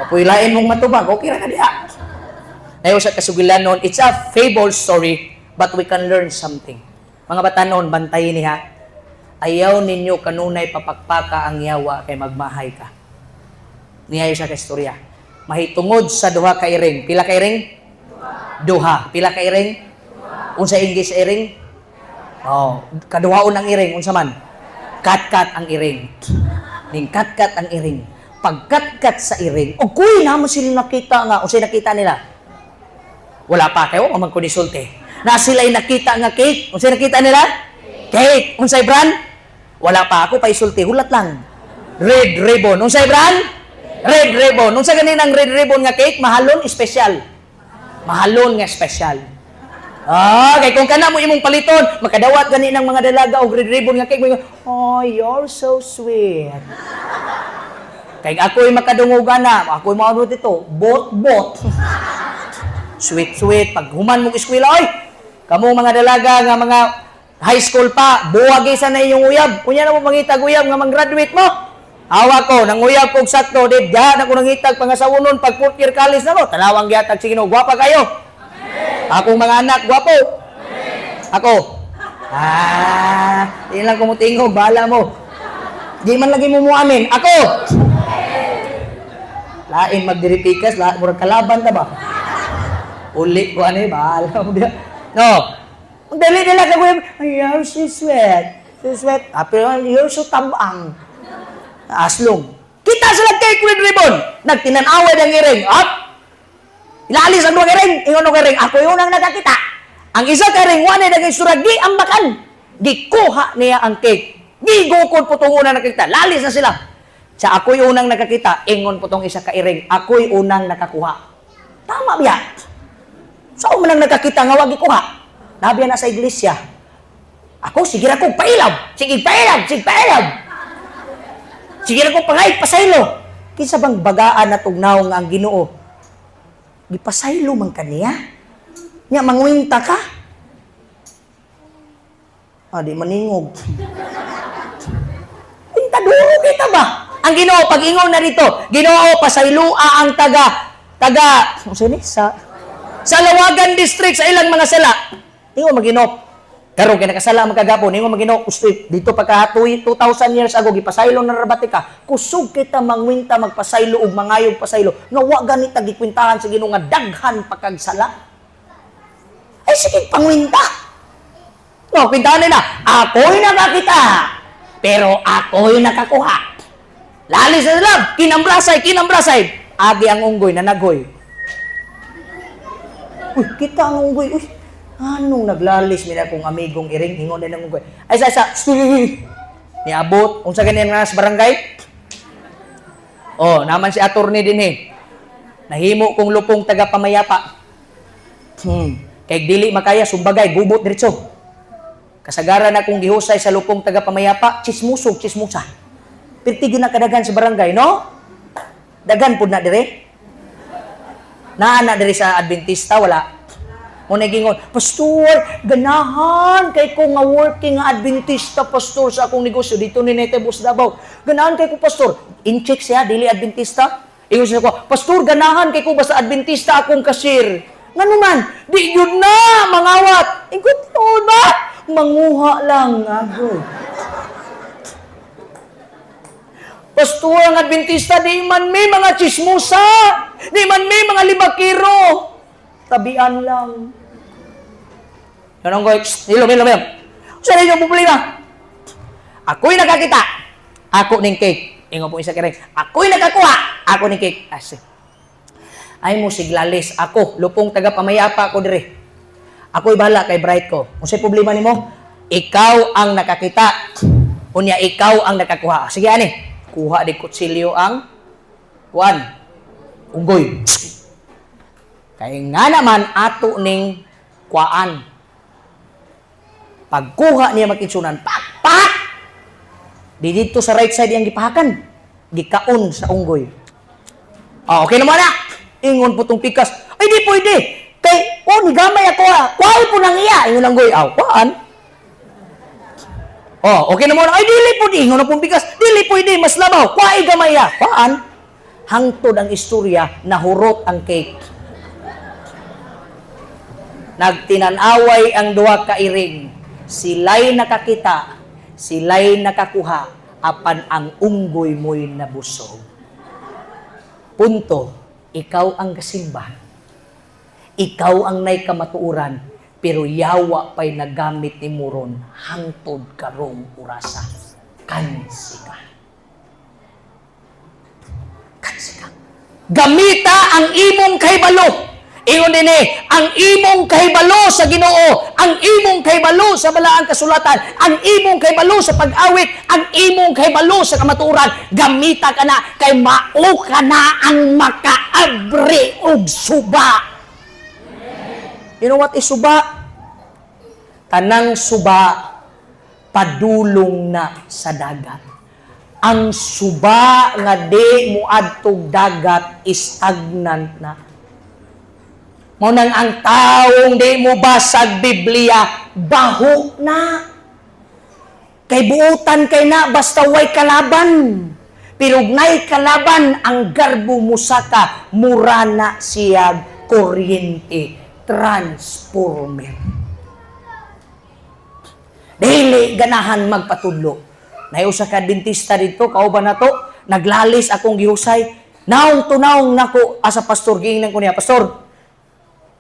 Mapuilain mong matubag, okay ra ka diha. Nay usa ka sugilanon, it's a fable story, but we can learn something. Mga batanon, bantayin niha. Ayaw ninyo kanunay papakpaka ang yawa kay magmahay ka. Niya sa ka istorya. Mahitungod sa duha ka iring. Pila ka iring? Duha. Pila ka iring? Unsa English sa iring? Oh, kaduhaon ang iring unsa man? Kat-kat ang iring. Ning kat-kat ang iring. Pagkatkat sa iring, o kuy, namo sila nakita nga, o sila nakita nila? Wala pa kayo, man ko nisulti. Na sila'y nakita nga cake. Unsay nakita nila? Cake. Unsay brand? Wala pa ako pa isulti, hulat lang. Red Ribbon. Unsay brand? Red Ribbon. Unsa ganin ang Red Ribbon nga cake? Mahalon, espesyal. Mahalon nga espesyal. Ah, kay kung kana mo imong paliton, makadawat gani ng mga dalaga og Red Ribbon nga cake, mo, "Oh, you're so sweet." Kay ako'y makadungog na, ako'y maabot ito, bot bot. Sweet sweet pag human mong eskwela oy. Kamo mga dalaga nga mga high school pa, buwagi sa na inyong uyab. Unya na mo mangitag uyab nga mang-graduate mo. Awa ko, nanguyab kog sakto, di diha na ko nangitag pangasawonon pag fourth year college na ko. Tanawang gihatag sige no, gwapa kayo. Akong mga anak, gwapo. Ako. Ah, di lang ko mutingog, bahala mo. Di man lagi mo muamin. Ako. Lain magdiripikas, lain murag kalaban ta ba? Uli ko ani, bahala mo diya. No. Ang dali nila ka kuya, "Ay, you're so sweet. So sweet. Ah, pero you're so tabang." Aslong. Kita sila kay Red Ribbon. Nagtinan-away ang iring. Up! Ilalis ang duwang iring. Ingon og iring, "Ako yung unang nakakita." Ang isa ka iring, wala na istura, gi ambakan. Gikuha niya ang cake. Gigukod po itong unang nakakita. Lalis na sila. Sa "Ako'y unang nakakita," ingon po tong isa ka iring, "Ako'y unang nakakuha." Tama biya? Saan man ang nakakita nga wag ikuha? Nabiya na sa iglesia. "Ako, sige ra kong pailaw. Sige, pailaw. Sige, pailaw. Sige ra kong pangay, pasaylo." Kinsa bang bagaan na tugnaw nga ang Ginoo? Gipasaylo man kaniya. Nya mangwinta ka? Ah, di maningog. Kwinta duro kita ba? Ang Ginoo pag ingon na dito, "Ginoo, pasayloa ang taga taga unsa ni sa Lawagan District sa ilang mga sala." Ingon Maginoo. Karon kay nakasala man kagapon, ingon Maginoo, "Ustoy dito pagka 2,000 years ago gipasaylo na rabati ka." Kusog kita mangwinta, magpasaylo ug mangayog pasaylo nga wa gani ta gikwintahan sa Ginoo nga daghan pa kag sala. Ay sige pangwinta. No, kwintahan nila, "Ako'y nakakita, pero ako'y nakakuha." Lali sa sila, kinambrasay, kinambrasay. Agi ang unggoy, nanaghoy. "Uy, kita ang unggoy. Uy, anong naglalis mi na akong amigong iring?" Ingon din ang unggoy. Ay, sa, uy, niabot. Unsa ganyan nga sa barangay? Oh, naman si attorney din eh. Nahimo kong lupong taga pamayapa. Kay dili makaya sumbagay, gubot diretso. Kasagaran na kong gihusay sa lupong taga pamayapa, chismusog, chismusa. Pirti gyud na kadaghan sa barangay, no? Daghan pud na dire. Naa na dire sa Adventista, wala. Mo gingon, "Pastor, ganahan kay ko nga working nga Adventista, Pastor, sa akong negosyo dito ni Nete Bus Davao. Ganahan kay ko, Pastor." In-check siya, dili Adventista. Ingon siya ko, "Pastor, ganahan kay ko basta Adventista akong cashier. Ngano man, di yun na, mangawat." Ingon, "Tinuod ba?" "Manguha lang, agoy." "Pastor, ang Adventista, di man may mga chismosa. Di man may mga libakiro. Tabian lang." Yan ang goy, "Hilom, hilom, hilom. Sa inyo problema? Ako'y nakakita. Ako ning cake." Ingon po isa kere. "Ako'y nakakuha. Ako ning cake." Ase. Ay mo siglalis. "Ako, lupong taga pamayapa ko dire. Ako'y bahala kay bright ko. Unsay problema nimo? Ikaw ang nakakita. Unya ikaw ang nakakuha. Sige ani." Kuha di kutsilyo ang kuan. Unggoy. "Kay nga naman ato ning kuan." Pagkuha niya makitsunan, pak, pak! Di dito sa right side yang gipahakan. Gikaon sa unggoy. "Ah, okay naman na." Ingon po tong pikas. "Ay, di pwede. Kay, oh, nigamay ako ah. Kuhay po nang iya." Ingon ang goy. "Aw, kuan. Oh, okay naman. Ay, dili po di." Ingon na pong pikas. "Dili pwede, mas labaw. Kuhay gamay ah. Kuan." Hangtod ang istorya, nahurot ang cake. Nagtinanaway ang duha ka iring. Sila'y nakakita, sila'y nakakuha, apan ang unggoy mo'y nabusog. Punto, ikaw ang gasimba. Ikaw ang nay kamatuoran, pero yawa pa'y nagamit ni Muron hangtod karong orasa. Kansi ka. Gamita ang imong kahibalo. Ingon dinhi, ang imong kahibalo sa Ginoo, ang imong kahibalo sa balaang kasulatan, ang imong kahibalo sa pag-awit, ang imong kahibalo sa kamatuoran, gamita ka na kay mao ka na ang makaabri og suba. You know what is suba? Tanang suba padulong na sa dagat. Ang suba nga di muadtog dagat, stagnant na. Mao nang ang taong di mo basag Biblia, baho na. Kay buutan kay na basta way kalaban. Pero nay kalaban, ang garbo musaka, mura na siya kuryente, transformer. Dili ganahan magpatudlo. Nay usa ka dentista dito, kauban nato, naglalis akong gihusay. Naong tunaong nako asa pastor, giingnan ko niya, "Pastor,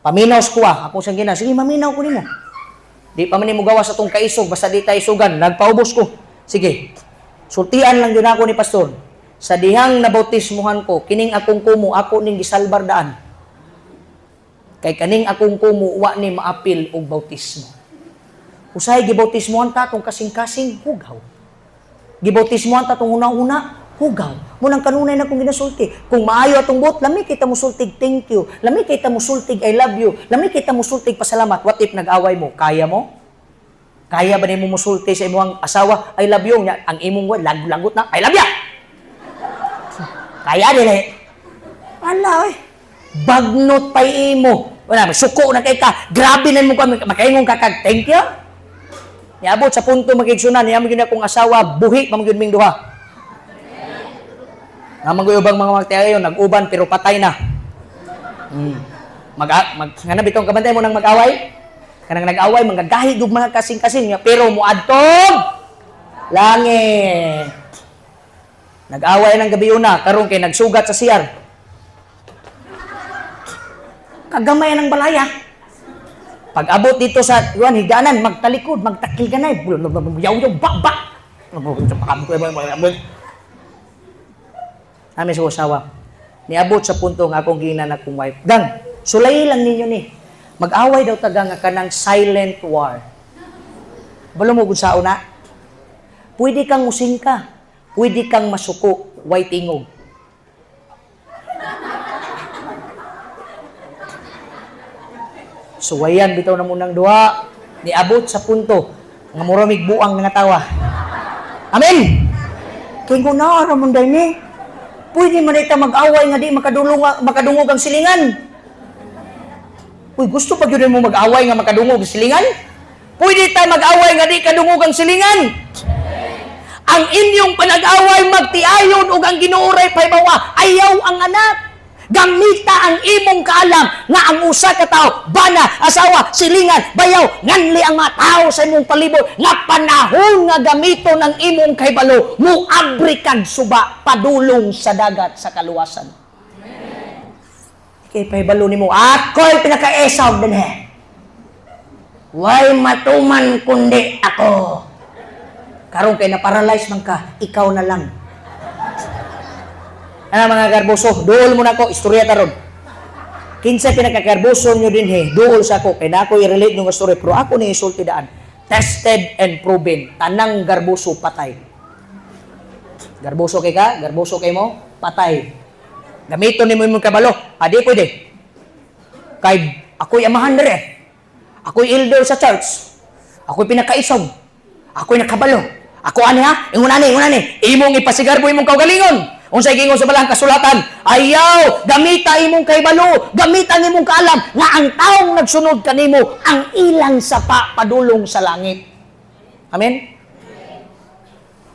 paminaw ko ah." Ako siyang gina, "Sige, maminaw ko nimo. Di pa man nimo gawas atong kaisog, basta di tayo isugan, nagpaubos ko." Sige. Sultian lang yun ako ni pastor. Sa dihang nabautismuhan ko, kining akong kumo, ako ning gisalbar daan. Kay kaning akong kumo, wa ni maapil og bautismo. Usahay gibautismuhan ta tong kasing-kasing, hugaw. Gibautismuhan ta tong una-una, hugaw. Munang kanunay na kong ginasulti. Kung maayo atong buot, lami kita musultig "Thank you." Lami kita musultig "I love you." Lami kita musultig "Pasalamat." What if nag-away mo? Kaya mo? Kaya ba nimo musulti sa imong asawa, "I love you"? Nya, ang imong wa, lag-lagot na, "I love ya!" Kaya dili. Ala, oy. Bagnot pa'y imo. Wala, suko na kay ka. Grabe na mo ka, makaingon ka kag, "Thank you." Niabot sa punto, magigsunan, niya mo akong asawa, buhi pa magyud ming duha. Naman ko ubang mga magtiayon, nag-uban pero patay na. Mag, mag nga bitong kabantay mo nang mag-away? Kanang nag-away, manggagahi og mga kasing-kasing nga, pero muadtog langit. Nag-away ng gabi una, karon kay nagsugat sa CR. Kagamay ng balaya. Pag abot dito sa yuan higanan, magtalikod, magtakil ganay, yaw yaw ba ba. Nami sa asawa. Niabot sa punto nga akong ginan akong wife, "Gang, sulay lang ninyo ni. Mag-away daw taga nga kanang silent war." Balo mo gud sa una. Pwede kang musingka, pwede kang masuko, way tingog. Suwayan bitaw na munang duha. Niabot sa punto nga mura mig buang nga tawa. Amen. Kay kung naa ra man ni, pwede man ita mag-away nga di makadulong makadungog ang silingan. Uy, gusto pa gyud mo mag-away nga makadungog ang silingan? Pwede ta mag-away nga di kadungog ang silingan. Ang inyong panag-away magtiayon ug ang Ginoo ray pahibawa, ayaw ang anak. Gamita ang imong kaalam nga ang usa ka tawo, bana, asawa, silingan, bayaw, nganli ang mga tao sa imong palibot nga panahon nga gamiton ang imong kahibalo, muabri kag suba padulong sa dagat sa kaluwasan. Kay pahibalo nimo, ako'y pinakaesog dinhi. Way matuman kundi ako. Karon kay na-paralyze man ka, ikaw na lang. Ano mga garboso, duol mo na ko, istorya taron. Kinsa pinakagarboso nyo dinhi, duol sa ako, kay na ako i-relate nyo nga story, pero ako ni isulti daan. Tested and proven, tanang garboso patay. Garboso kay ka, garboso kay mo, patay. Gamiton nimo imong kabalo, adi pwede. Kay ako'y amahan dire. Ako'y elder sa church. Ako'y pinakaisog. Ako'y nakabalo. Ako ani ha, ingon ani, ingon ani. Imong ipasigarbo imong kaugalingon. Unsay gingon sa balang kasulatan? Ayaw, gamita imong kahibalo, gamita ang imong kaalam nga ang taong nagsunod kanimo ang ilang sapa padulong sa langit. Amen.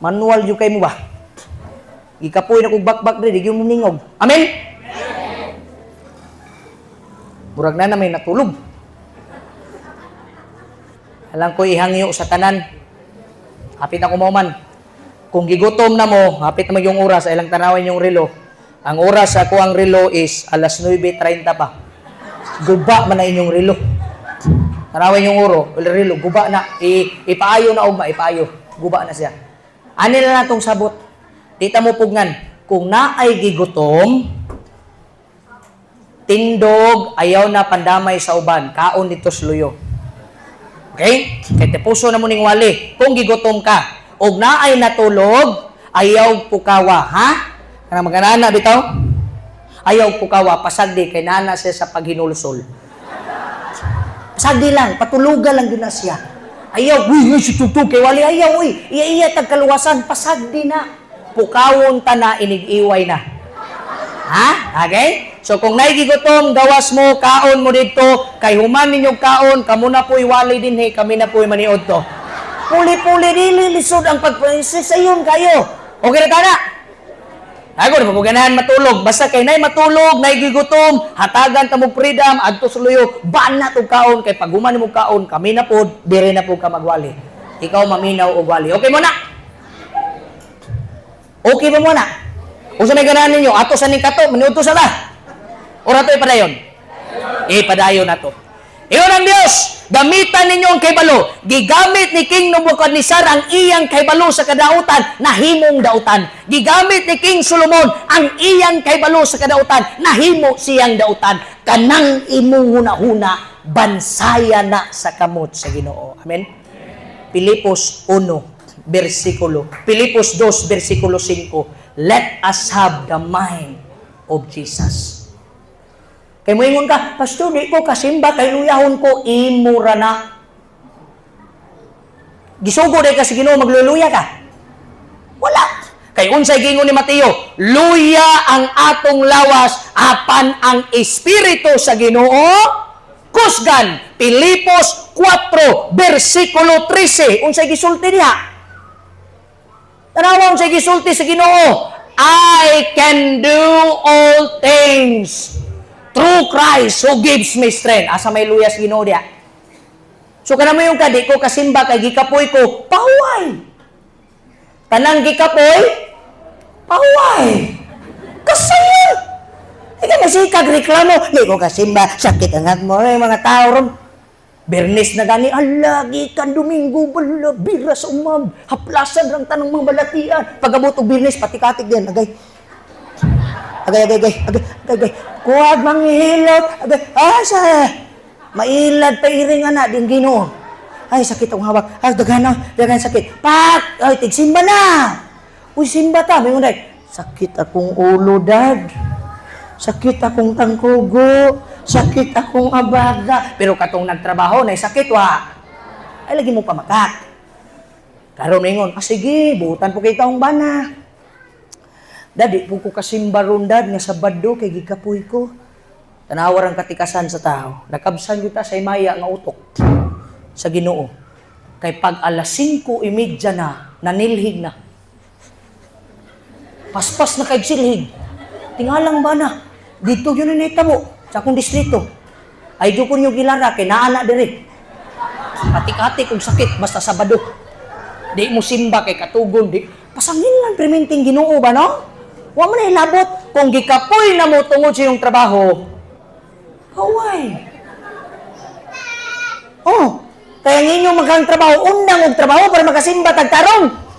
Manual yung kay mo ba? Gikapoy na kog bakbak diri, di gyud mo ningog. Amen. Murag na na may natulog. Alang ko ihangyo sa tanan. Hapit ako mo man. Kung gigutom na mo, hapit na yung oras, ay lang tanawin yung relo. Ang oras sa ako ang relo is alas 9:30 pa. Guba man na inyong relo. Tanawin yung oro, relo, guba na. Ipaayo na ugma, ipaayo. Guba na siya. Ani na natong sabot. Di ta mo pugnan. Kung naay gigutom, tindog, ayaw na pandamay sa uban, kaon dito sa luyo. Okay? Kay tepuso na mo ning wali. Kung gigutom ka, og naay natulog, ayaw pukawa, ha? Kana maganana bitaw? Ayaw pukawa, pasagdi kay nana siya sa paghinulsol. Pasagdi lang, patulugan lang yun na siya. Ayaw, uy, uy, si tugtog kay wali, ayaw, uy, iya iya tag kaluwasan, pasagdi na. Pukawon ta na, inig-iway na. Ha? Okay? So kung naigigutom, gawas mo, kaon mo dito, kay human ninyong kaon, kamo na po'y wali din he, kami na po'y maniod to. Puli-puli, dili lisod ang pagprinsesa yun kayo. Okay na tana? Ako, di mo ganahan matulog. Basta kay nay matulog, nay gigutom, hatagan ta mo freedom, adto sa luyo, banat og kaon, kay pag human mo kaon, kami na pod, dire na pod ka magwali. Ikaw maminaw og wali. Okay mo na? Okay ba mo na? Unsa may ganahan ninyo? Ato sa ning kato, maniudto sa ba? Ora to ipadayon? Ipadayon nato. Ingon ang Dios, gamitan ninyo ang kaybalo. Gigamit ni King Nebuchadnezzar ang iyang kaybalo sa kadautan, nahimong dautan. Gigamit ni King Solomon ang iyang kaybalo sa kadautan, nahimo siyang dautan. Kanang imong hunahuna, bansaya na sa kamot sa Ginoo. Amen. Pilipos 1 bersikulo. Pilipos 2 bersikulo 5. Let us have the mind of Jesus. Kay moingon ka, "Pastor, di ko kasimba kay luyahon ko," imo ra na. Gisugo day ka sa Ginoo magluluya ka. Wala. Kay unsay giingon ni Mateo, luya ang atong lawas apan ang espiritu sa Ginoo kusgan. Pilipos 4 bersikulo 13. Unsay gisulti diha? Tanawa unsay gisulti sa Ginoo. "I can do all things through Christ who gives me strength." Asa may luya sa Ginoo diha? So kana mo yung kadi ko kasimba kay gikapoy ko, pahuway. Tanang gikapoy, pahuway. Kasaya. Ikaw masikag reklamo, "Di ko kasimba, sakit ang mo," ay mga tao ron. Bernes na gani, ala, gikan Domingo, bala, bira sa umam, haplasan rang tanong mga balatian. Pag-abot og Biyernes, patikatik din, agay. Agay, agay, agay, agay, agay, agay. Kuwag manghihilot, agay, asa, mailad pa iring ana din Ginoo. Ay, sakit ang hawak. Ay, daghan na, daghan sakit. Pak! Ay, tigsimba na! Uy, simba ta. May ngunay, "Sakit akong ulo, Dad. Sakit akong tangkugo. Sakit akong abaga." Pero katong nagtrabaho, na sakit, wa. Ay, lagi mo pamakat. Karon ingon, "Ah, sige, buutan po kay taong bana. Dad, di po ko kasimba ron, Dad, nga Sabado, kay gikapoy ko." Tanawar ang katikasan sa tao. Nakabsan kita sa imaya nga utok sa Ginoo. Kay pag alas 5:30 na, nanilhig na. Paspas na kay silhig. Tingalang ba na? Dito yun na tabo sa akong distrito. Ay do ko nyo gilara kay naa na diri. Patik-atik og sakit basta Sabado. Di mo simba kay katugon di. Pasangin lang perminting Ginoo ba, no? Wa man na ilabot kung gikapoy na mo tungod sa iyong trabaho. Kaway. Oh, kaya ang inyong maghang trabaho, undang og trabaho para makasimba tag tarong.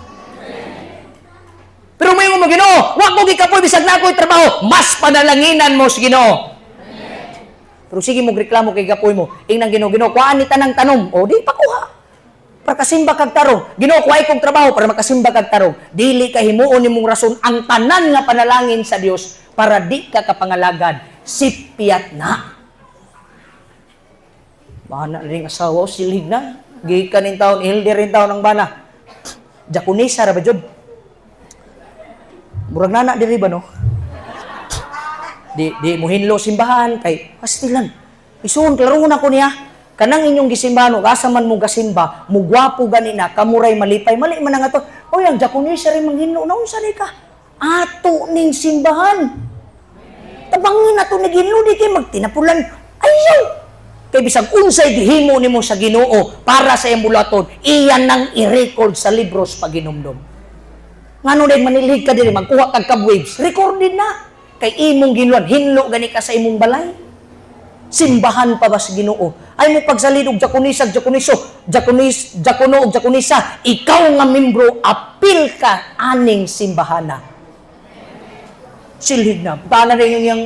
Pero may mo Ginoo, wa ko gikapoy bisag na ako'y trabaho, mas panalanginan mo sa Ginoo. Pero sige mo reklamo kay gapoy mo, ingnang Ginoo, "Ginoo, kuhaan ni tanang tanom." O di pakuha. Para kasimba kag tarong. "Ginoo, kuhay kog trabaho para makasimba kag tarong." Dili ka himuon nimong rason ang tanan nga panalangin sa Dios para di ka kapangalagad. Sipyat na. Bana ring asawa, silhig na. Gikan ning taon, elder rin taon ang bana. Diakonisa ra ba jud? Murag nana diri ba, no? Di mo hinlo simbahan kay pastilan. Isuon klaro na ko niya. Kanang inyong gisimbahan ug asa man mo gasimba, mo gwapo gani na kamuray malipay. Mali man na nga to. Oy, ang diakonisa rin manghinlo na, unsa ni ka? Ato ning simbahan. Tabangin ato ni ginlo, di kay magtinapulan. Ayaw! Kay bisag unsay gihimo nimo sa Ginoo para sa iyang bulaton, iyan nang i-record sa libros paginumdum. Ngano dahil manilhig ka diri, magkuha kag kabwaves, recorded na. Kay imong ginuan, hinlo gani ka sa imong balay. Simbahan pa ba sa Ginoo? Ay mo pagsalid og diakonisa, diakoniso, diakonis, diakono og diakonisa, ikaw nga membro, apil ka aning simbahana. Silhig na. Bana rin yung iyang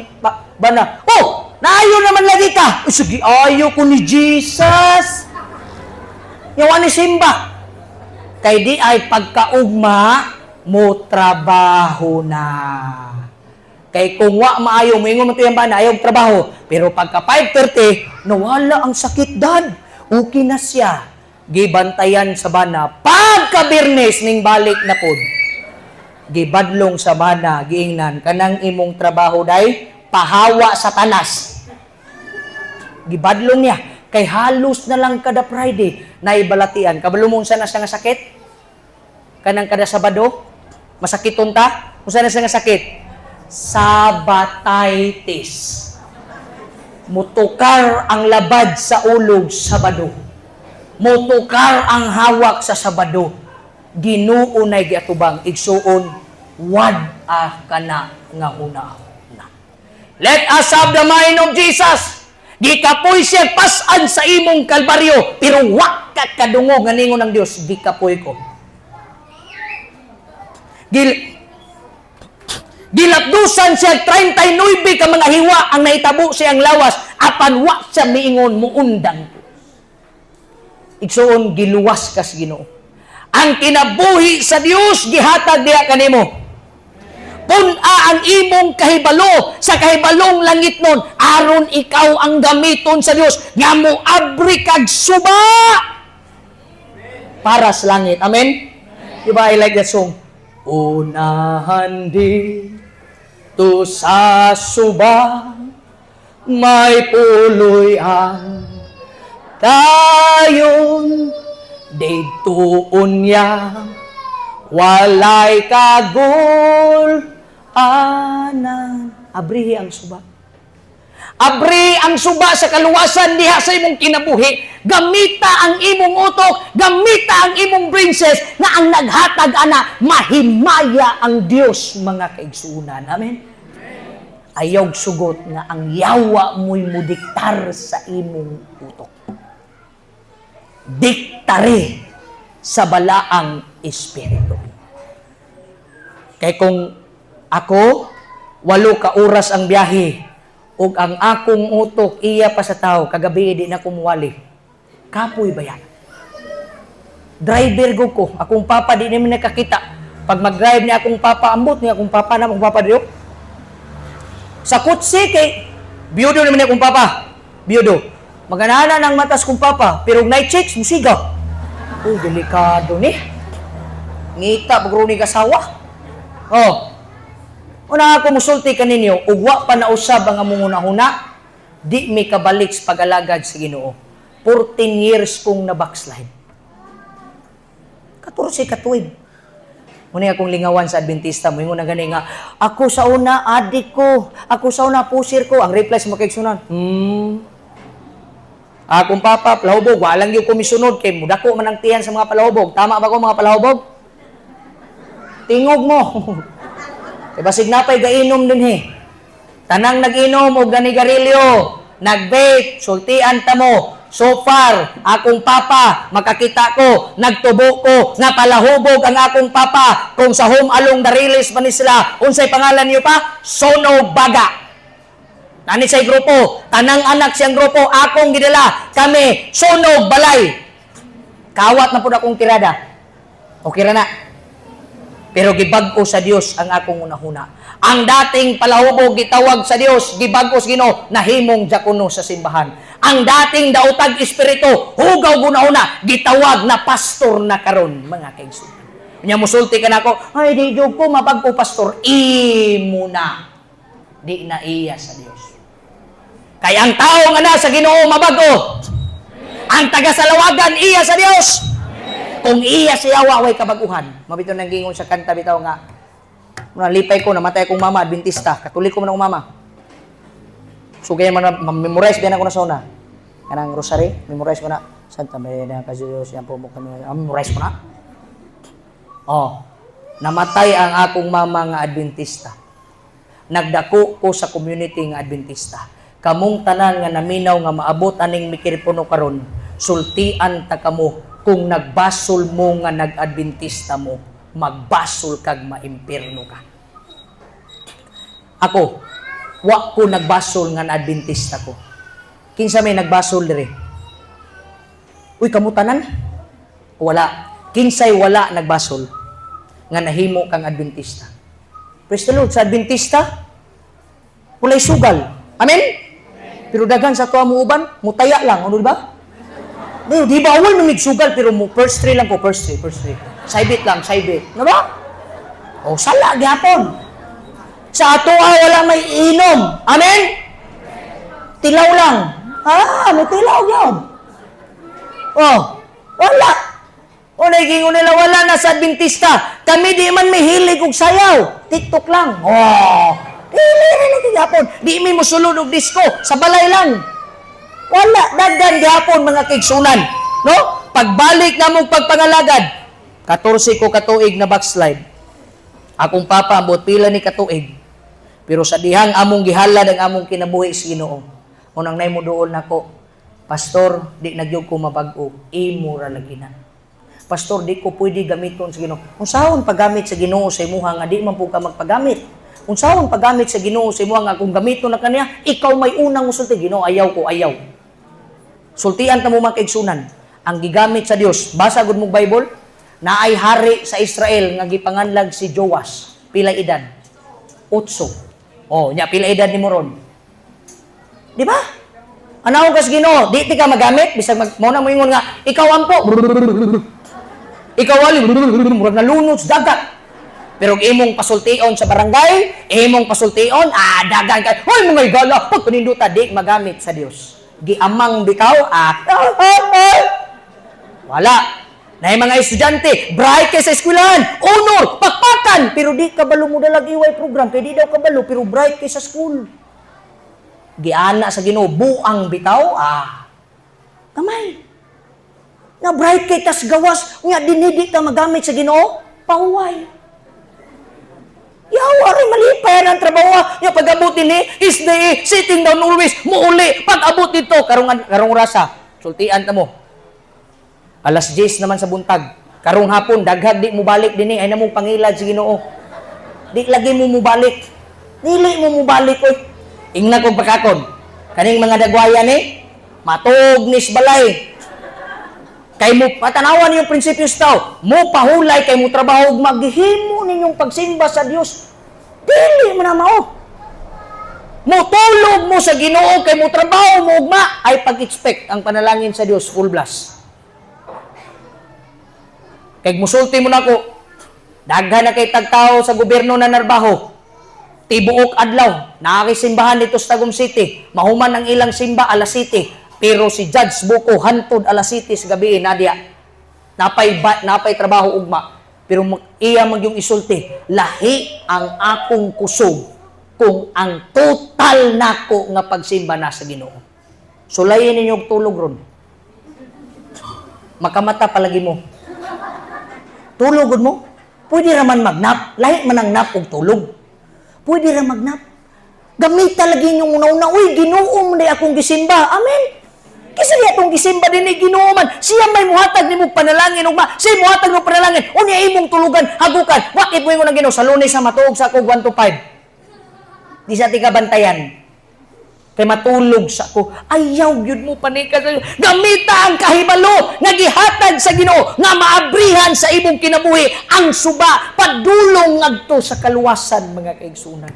bana. Oh! Naayo naman lagi ka! Uy, sige, ayo ko ni Jesus! Yawa ni Simba. Kay di ay pagkaugma, mo trabaho na. Kay kung wa maayo, moingon man to yung bana, ayaw trabaho. Pero pagka 5:30, nawala ang sakit, dad. Okay na siya. Gibantayan sa bana. Pagka Biyernes, ning balik na pod. Gibadlong sa bana, giingnan, kanang imong trabaho day, pahawa sa tanas. Gibadlong niya. Kay halos na lang kada Friday, naibalatian. Kabalo mo unsa na siya nga sakit? Kanang kada Sabado? Masakiton ta? Unsa na siya nga sakit? Sabatitis. Mutukar ang labad sa ulog Sabado. Mutukar ang hawak sa Sabado. Ginoo nay giatubang igsuon wad-a kana nga huna-huna. Let us have the mind of Jesus. Gikapoy siya pas-an sa imong kalbaryo, pero wa ka kadungog nga ningon ng Dios, gikapoy ko. Gilapdusan siya 39 ka mga hiwa ang nahitabo siyang lawas, apan wa siya miingon muundang ko. Igsuon, giluwas ka sa Ginoo. Ang kinabuhi sa Dios gihatag diha kanimo. Pun-a ang imong kahibalo sa kahibalong langit nun, aron ikaw ang gamiton sa Dios nga moabri kag suba para sa langit. Amen? Di ba I like that song? Unahan dito sa suba, may puloy ang dayon dito unya walay kagul anan. Abrihi ang suba. Abri ang suba sa kaluwasan diha sa imong kinabuhi. Gamita ang imong utok, gamita ang imong brain cells nga ang naghatag ana mahimaya ang Dios, mga kaigsuonan. Amen. Ayaw sugot nga ang yawa mo'y mudiktar sa imong utok. Diktare sa balaang espiritu. Kay kung ako, 8 ka oras ang biyahe, ug ang akong utok iya pa sa tao, kagabi di na kumuwali. Kapoy ba yan? Driver go ko, akong papa di naman nakakita. Pag mag-drive ni akong papa, ambot ni akong papa na akong papa diyo. Sa kutsi kay biyudo naman ni akong papa. Biyudo. Maganana ng matas kong papa, pero night checks musiga. Uy, delikado ni. Ngita pagro ni kasawa. Oh. Una ako musulti kaninyo, ug wa pa nausab ang among hunahuna, di mi kabalik sa pag-alagad sa Ginoo. 14 years kong na-backslide. 14 ka tuig. Muna akong lingawan sa Adventista, mo na gani nga, ako sa una, adik ko, ako sa una, pusir ko. Ang reply sa mga kaigsunan, Akong papa, palahubog, walang yung komisunod, kay mudako man ang tiyan sa mga palahubog. Tama ba ko, mga palahubog? Tingog mo. Kay basig napay gainom din he. Tanang nag-inom og ganigarilyo, nag-vape, sultian ta mo. So far, akong papa, makakita ko, nagtubo ko, nga palahubog ang akong papa. Kung sa home along the release man ni sila, unsay pangalan niyo pa? Sono Baga. Nani sa grupo, tanang anak siyang grupo, akong gidala, kami, sunog balay. Kawat na pud akong tirada. Okay ra na. Pero gibag-o sa Dios ang akong unahuna. Ang dating palahubog gitawag sa Dios, gibag-o sa Ginoo, nahimong diakono sa simbahan. Ang dating daotag espiritu, hugaw gunahuna, gitawag na pastor na karon, mga kaigsuonan. Nya musulti ka nako, ay di jud ko mabag-o, pastor, imo na. Di na iya sa Dios. Kay ang tao nga na sa Ginoo mabag-o. Ang taga sa lawagan iya sa Dios. Kung iya siya way kabaguhan. Mabito nang gingon sa kanta bitaw nga nalipay ko namatay akong mama Adventista, Katoliko man akong mama. So kaya man memorize din ako na sa una. Kanang rosary, memorize ko na. Santa Maria kasi Diyos yan po mo kami. Ah, memorize ko na. Oh, namatay ang akong mama nga Adventista. Nagdako ko sa community nga Adventista. Kamong tanan nga naminaw nga maabot aning mikropono karon, sultian ta kamo kung nagbasol mo nga nag-Adventista mo, magbasol kag maimpirno ka. Ako, wa ko nagbasol nga na Adventista ko. Kinsa may nagbasol dire? Uy, kamutanan? Wala. Kinsay wala nagbasol nga nahimo kang Adventista? Praise the Lord. Sa Adventista, walay sugal. Amen? Pero daghan sa tuwa mo uban, mutaya lang. Ano, di ba? Di, di ba awal mo sugal, pero mo first three lang ko, first three, first three. Saybit lang, saybit. Ano ba? O, sala, gihapon. Sa atoa, wala may inom. Amen? Tilaw lang. Ah, may tilaw yun. Oh, wala. O, naging nila, wala na sa Adventista. Kami di man may hilig og sayaw. TikTok lang. Oh, dili rin lagi gihapon. Di mi mosulod og disco. Sa balay lang. Wala, daghan gihapon, mga kaigsunan. No? Pagbalik na mong pagpangalagad, 14 ko katuig na backslide. Akong papa, ambot pila ni katuig. Pero sa dihang among gihalad ang among kinabuhi sa Ginoo. Unang nay mo duol nako, "Pastor, di na gyud ko mabag-o, imo ra lagi na. Pastor, di ko pwede gamiton sa Ginoo." Unsaon paggamit sa Ginoo sa imuha nga di man pud ka magpagamit? Unsaon paggamit sa Ginoo sa imuha nga kung gamiton na kaniya, ikaw may unang musulti, "Ginoo, ayaw ko, ayaw"? Sultian ta mo, mga kaigsunan, ang gigamit sa Dios, basa gud mo Bible, naay hari sa Israel nga gipanganlag si Joas. Pila edad? Otso. Oh, nya pila edad nimo ron? Di ba? Anaw kas Ginoo, di ti ka magamit bisag mag mo na moingon nga ikaw ampo. Ikaw wali, murag nalunod sa dagat. Pero og imong pasultion sa barangay, imong pasultion, ah, dagan kay, "Hoy, mga igala, pag paninduta," di magamit sa Dios. Giamang bitaw, ah, ah, ah, ah. Wala. Na mga estudyante, bright kay sa eskwelahan, honor, pakpakan, pero di kabalo mo dalag iway program, kay di daw kabalo, pero bright kay sa school. Giana sa Ginoo, buang bitaw, ah, kamay. Na bright kay tas gawas, nga dinidi ka magamit sa Ginoo, pahuway. Yawa rin, malipay ang trabaho. Nga pag-abot ni is the sitting down always, muuli. Pag-abot dito, karong, karong rasa, sultian ta mo. Alas 10 naman sa buntag. Karong hapon, daghag di mo balik dinhi, ay namong pangilad sa Ginoo. Di lagi mo mubalik. Dili mo mubalik oy. Ingna kog pakakon. Kaning mga dagwaya ni, matog nis balay. Kay mo patanawan yung prinsipyo sa tao. Mo pahulay kay mo trabaho ug maghimo ninyong pagsimba sa Dios. Dili man na mao. Mo tulog mo sa Ginoo kay mo trabaho mo ugma ay pag-expect ang panalangin sa Dios full blast. Kay musulti mo nako, daghan na kay tagtao sa gobyerno na narbaho. Tibuok adlaw, nakakisimbahan dito sa Tagum City. Mahuman ang ilang simba alas 7. Pero si Judge Buko hantod alas 7 sa gabi nadia. Napay ba, napay trabaho ugma. Pero iya man yung isulti, lahi ang akong kusog kung ang total nako nga pagsimba na sa Ginoo. Sulayin ninyo og tulog ron. Makamata palagi mo. Tulog gud mo. Pwede raman magnap. Lahi man ang nap og tulog. Pwede ra magnap. Gamita lagi inyong una-una. "Uy, Ginoo man day akong gisimba." Amen. Kisa di atong gisimba din ni Ginoo man. Siya may muhatag nimo panalangin ugma. Siya muhatag nimo panalangin. Unya imong tulugan, hagukan. Wa kay mo ng Ginoo sa Lunes sa matuog sa ako 1 to 5. Di sa tika bantayan. Kay matulog sa ko. Ayaw gyud mo panika sa gamita ang kahibalo nga gihatag sa Ginoo nga maabrihan sa imong kinabuhi ang suba padulong ngadto sa kaluwasan, mga kaigsunan.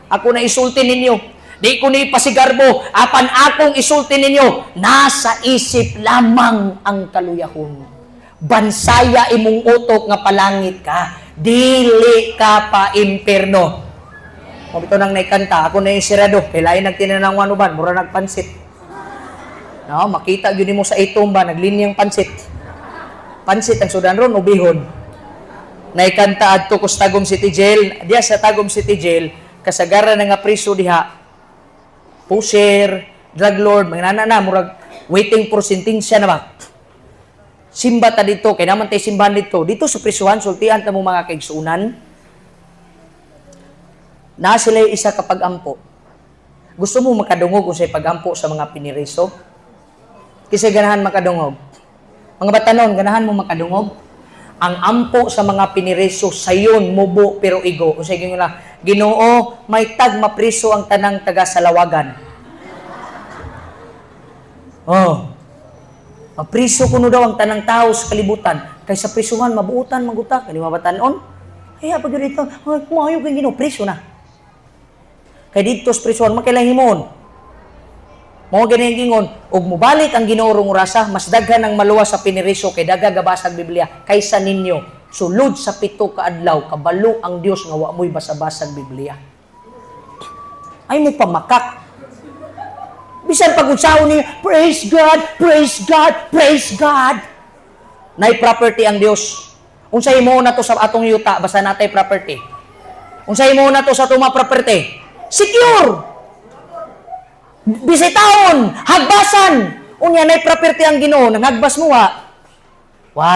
Ako na isulti ninyo. Di ko ni pasigarbo, apan akong isulti ninyo, nasa isip lamang ang kaluyahon. Bansaya imong utok nga palangit ka, dili ka pa imperno. Mo bitaw nang naikanta, ako na yung sirado, kay lain nagtinanangwan uban, mura nagpansit. No, makita gyud nimo sa itom ba naglinyang pansit. Pansit ang sudan ron o bihon. Naikanta adto ko sa Tagum City Jail, diya sa Tagum City Jail, kasagaran na nga priso diha, pusher, drug lord, mga nana na, murag waiting for sentensya na ba? Simba ta dito, kay naman tay simbahan dito. Dito sa prisuhan, sultian ta mo, mga kaigsunan, na sila isa kapag ampo. Gusto mo makadungog kung sa'y pagampo sa mga piniriso? Kasi ganahan makadungog. Mga batanon, ganahan mo makadungog? Ang ampo sa mga piniriso sayon mubo pero igo. Unsay giingon na? "Ginoo, may tag mapriso ang tanang taga Salawagan." Oh. Mapriso kuno daw ang tanang tao sa kalibutan. Kay sa prisuhan mabuutan maguta kani mabatan-on. Kaya pag dito, ay, maayo kay Ginoo, priso na. Kay didto sa prisuhan makailang himuon. Mao gani ang gingon, ug mobalik ang Ginoo rong orasa, mas daghan ang maluwas sa piniriso kay daga gabasag Biblia kaysa ninyo. Sulod sa 7 ka adlaw, kabalo ang Dios nga wa mo'y basa-basag Biblia. Ay mo pamakak. Bisan pag unsaon niyo, "Praise God, praise God, praise God." Nay property ang Dios. Unsay mo na to sa atong yuta basta natay property? Unsay mo na to sa atong mga property? Secure. Bisitahon, hagbasan. Unya nay property ang Ginoo, nanghagbas mo wa. Wa.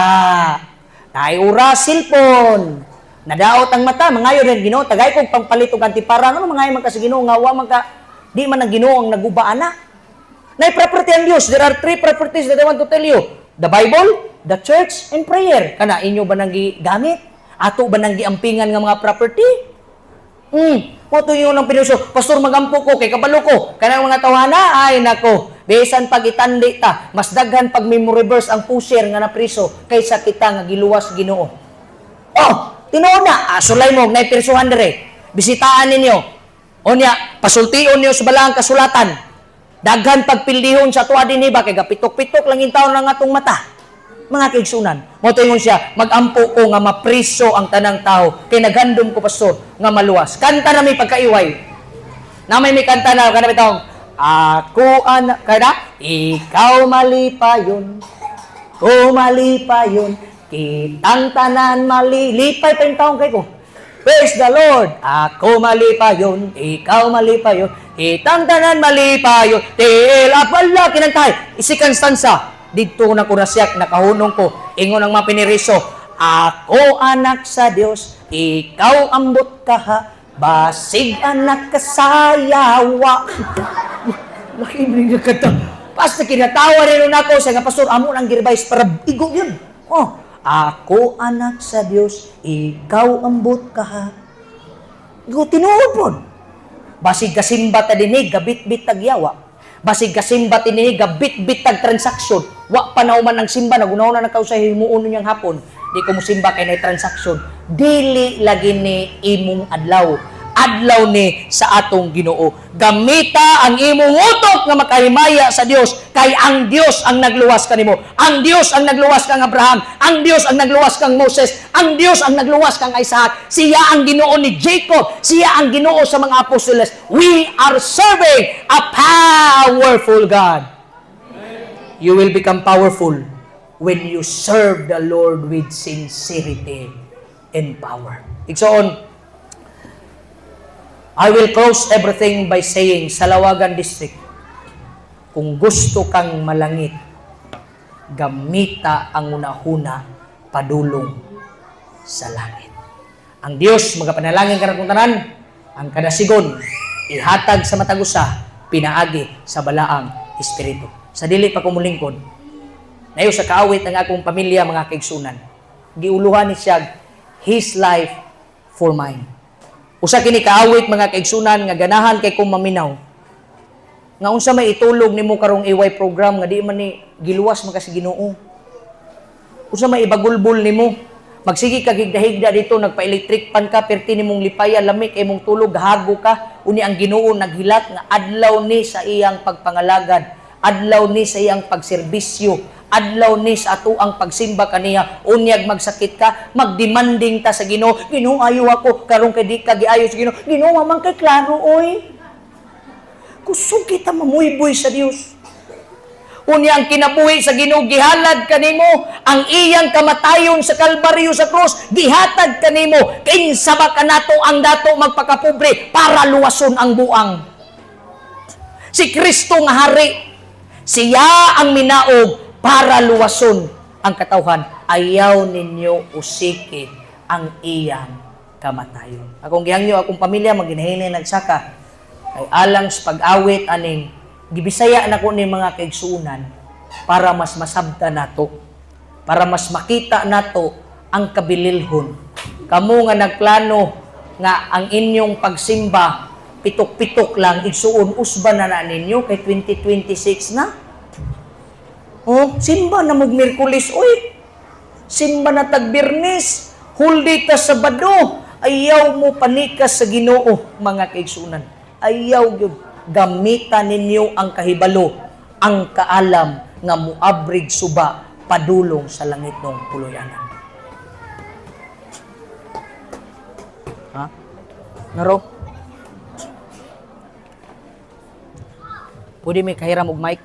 Naay oras cellphone. Nadaot ang mata, mangayo rin Ginoo, tagay kog pangpalit og antiparang. Ano mangayo man ka sa Ginoo nga wa man ka, di man ang Ginoo ang naguba ana? Nay property ang Dios. There are three properties that I want to tell you. The Bible, the church, and prayer. Kana inyo ba nang gigamit? Ato ba nang giampingan nga mga property? Mo to yung ng pinuso. "Pastor, magampo ko kay kabalo ko." Kanang mga tawana, ay nako. Bisan pag itandi ta, mas daghan pag memory verse ang pusher nga napriso kaysa kita nga giluwas Ginoo. Oh, tinuod na. Ah, sulay mo nay pirsuhan dire. Bisitaan ninyo. Unya, pasultion niyo sa balaang kasulatan. Daghan pagpildihon sa tuwa dinhi ba kay gapitok-pitok lang in taon lang atong mata. Mga kaigsunan, mo ingon siya, "Magampo ko nga mapriso ang tanang tao kay naghandom ko, pastor, nga maluwas." Kanta na may pagkaiway. Na may kanta na kana bitong ako anak kada ikaw malipayon ko malipayon kitang tanan malilipay pa yung taong kay ko. Praise the Lord. Ako malipayon, ikaw malipayon, kitang tanan malipayon. Til wala kinantay. Second stanza, didto na ko nasyak, nakahunong ko. Ingon ang mga piniriso, "Ako anak sa Dios, ikaw ambot ka ha, basig anak ka sa yawa." Laki ni kanta. Basta kinatawa rin ako sa nga, "Pastor, amo nang gi-revise para igo yun." Oh, ako anak sa Dios, ikaw ambot ka ha. Igo tinuod po. Basig kasimba ta dinhi, gabit-bit tag yawa. Basig kasimba ta dinhi, gabit-bit tag transaction. Wa pa na man ang simba, nagunaw na nakaw sa himuon niyang hapon. "Di ko mo simba kay nay transaction." Dili lagi ni imong adlaw. Adlaw ni sa atong Ginoo. Gamita ang imong utok nga makahimaya sa Dios kay ang Dios ang nagluwas kanimo. Ang Dios ang nagluwas kang Abraham, ang Dios ang nagluwas kang Moses, ang Dios ang nagluwas kang Isaac. Siya ang Ginoo ni Jacob, siya ang Ginoo sa mga apostoles. We are serving a powerful God. You will become powerful when you serve the Lord with sincerity and power. Igsoon, I will close everything by saying, Salawagan District, kung gusto kang malangit, gamita ang unahuna padulong sa langit. Ang Dios magapanalangin kanatong tanan, ang kadasigon ihatag sa matag usa pinaagi sa balaang espiritu. Sa dili pa ko mulingkod, nayo sa kaawit ang akong pamilya, mga kaigsunan. Giuluhan ni siya "His Life for Mine." Usa kini kaawit, mga kaigsunan, nga ganahan kay kong maminaw. Nga unsa may itulog nimo karong AY program nga di man ni giluwas man ka sa Ginoo? Unsa may ibagulbol nimo? Magsige ka higda-higda dito, nagpa-electric pan ka, perti nimong lipaya, lamik imong tulog, hago ka, uni ang Ginoo naghilat nga adlaw ni sa iyang pagpangalagad, adlaw ni sa iyang pagserbisyo, adlaw ni sa ato ang pagsimba kaniya. Unyag magsakit ka, magdemanding ta sa Ginoo. "Ginoo, ayo ako karon kay di ka giayo sa Ginoo." Ginoo man kay klaro oy. Kusog kita mamuyboy sa Dios. Unya ang kinabuhi sa Ginoo gihalad kanimo, ang iyang kamatayon sa Kalbaryo sa krus gihatag kanimo. Kinsa ba kanato ang dato magpakapobre para luwason ang buang? Si Kristo nga hari, siya ang minaog para luwason ang katawhan. Ayaw ninyo usiki ang iyang kamatayon. Akong gihangyo akong pamilya maginahinay nagsaka kay alang sa pag-awit aning gibisaya nako ni, mga kaigsuonan, para mas masabta nato, para mas makita nato Ang kabililhon. Kamo nga nagplano nga ang inyong pagsimba pitok-pitok lang, igsuon, usba na na ninyo kay 2026 na. Oh, simba na mog Miyerkules, oy. Simba na tag Biyernes, holiday ta Sabado. Ayaw mo panikas sa Ginoo, mga kaigsunan. Ayaw gyud, gamita ninyo ang kahibalo, ang kaalam nga muabrig suba padulong sa langitnong puloy-anan. Ha? Naro? Pwede may kahiram og mic?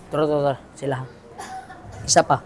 Tara, tara, tara. Sila. Isa pa.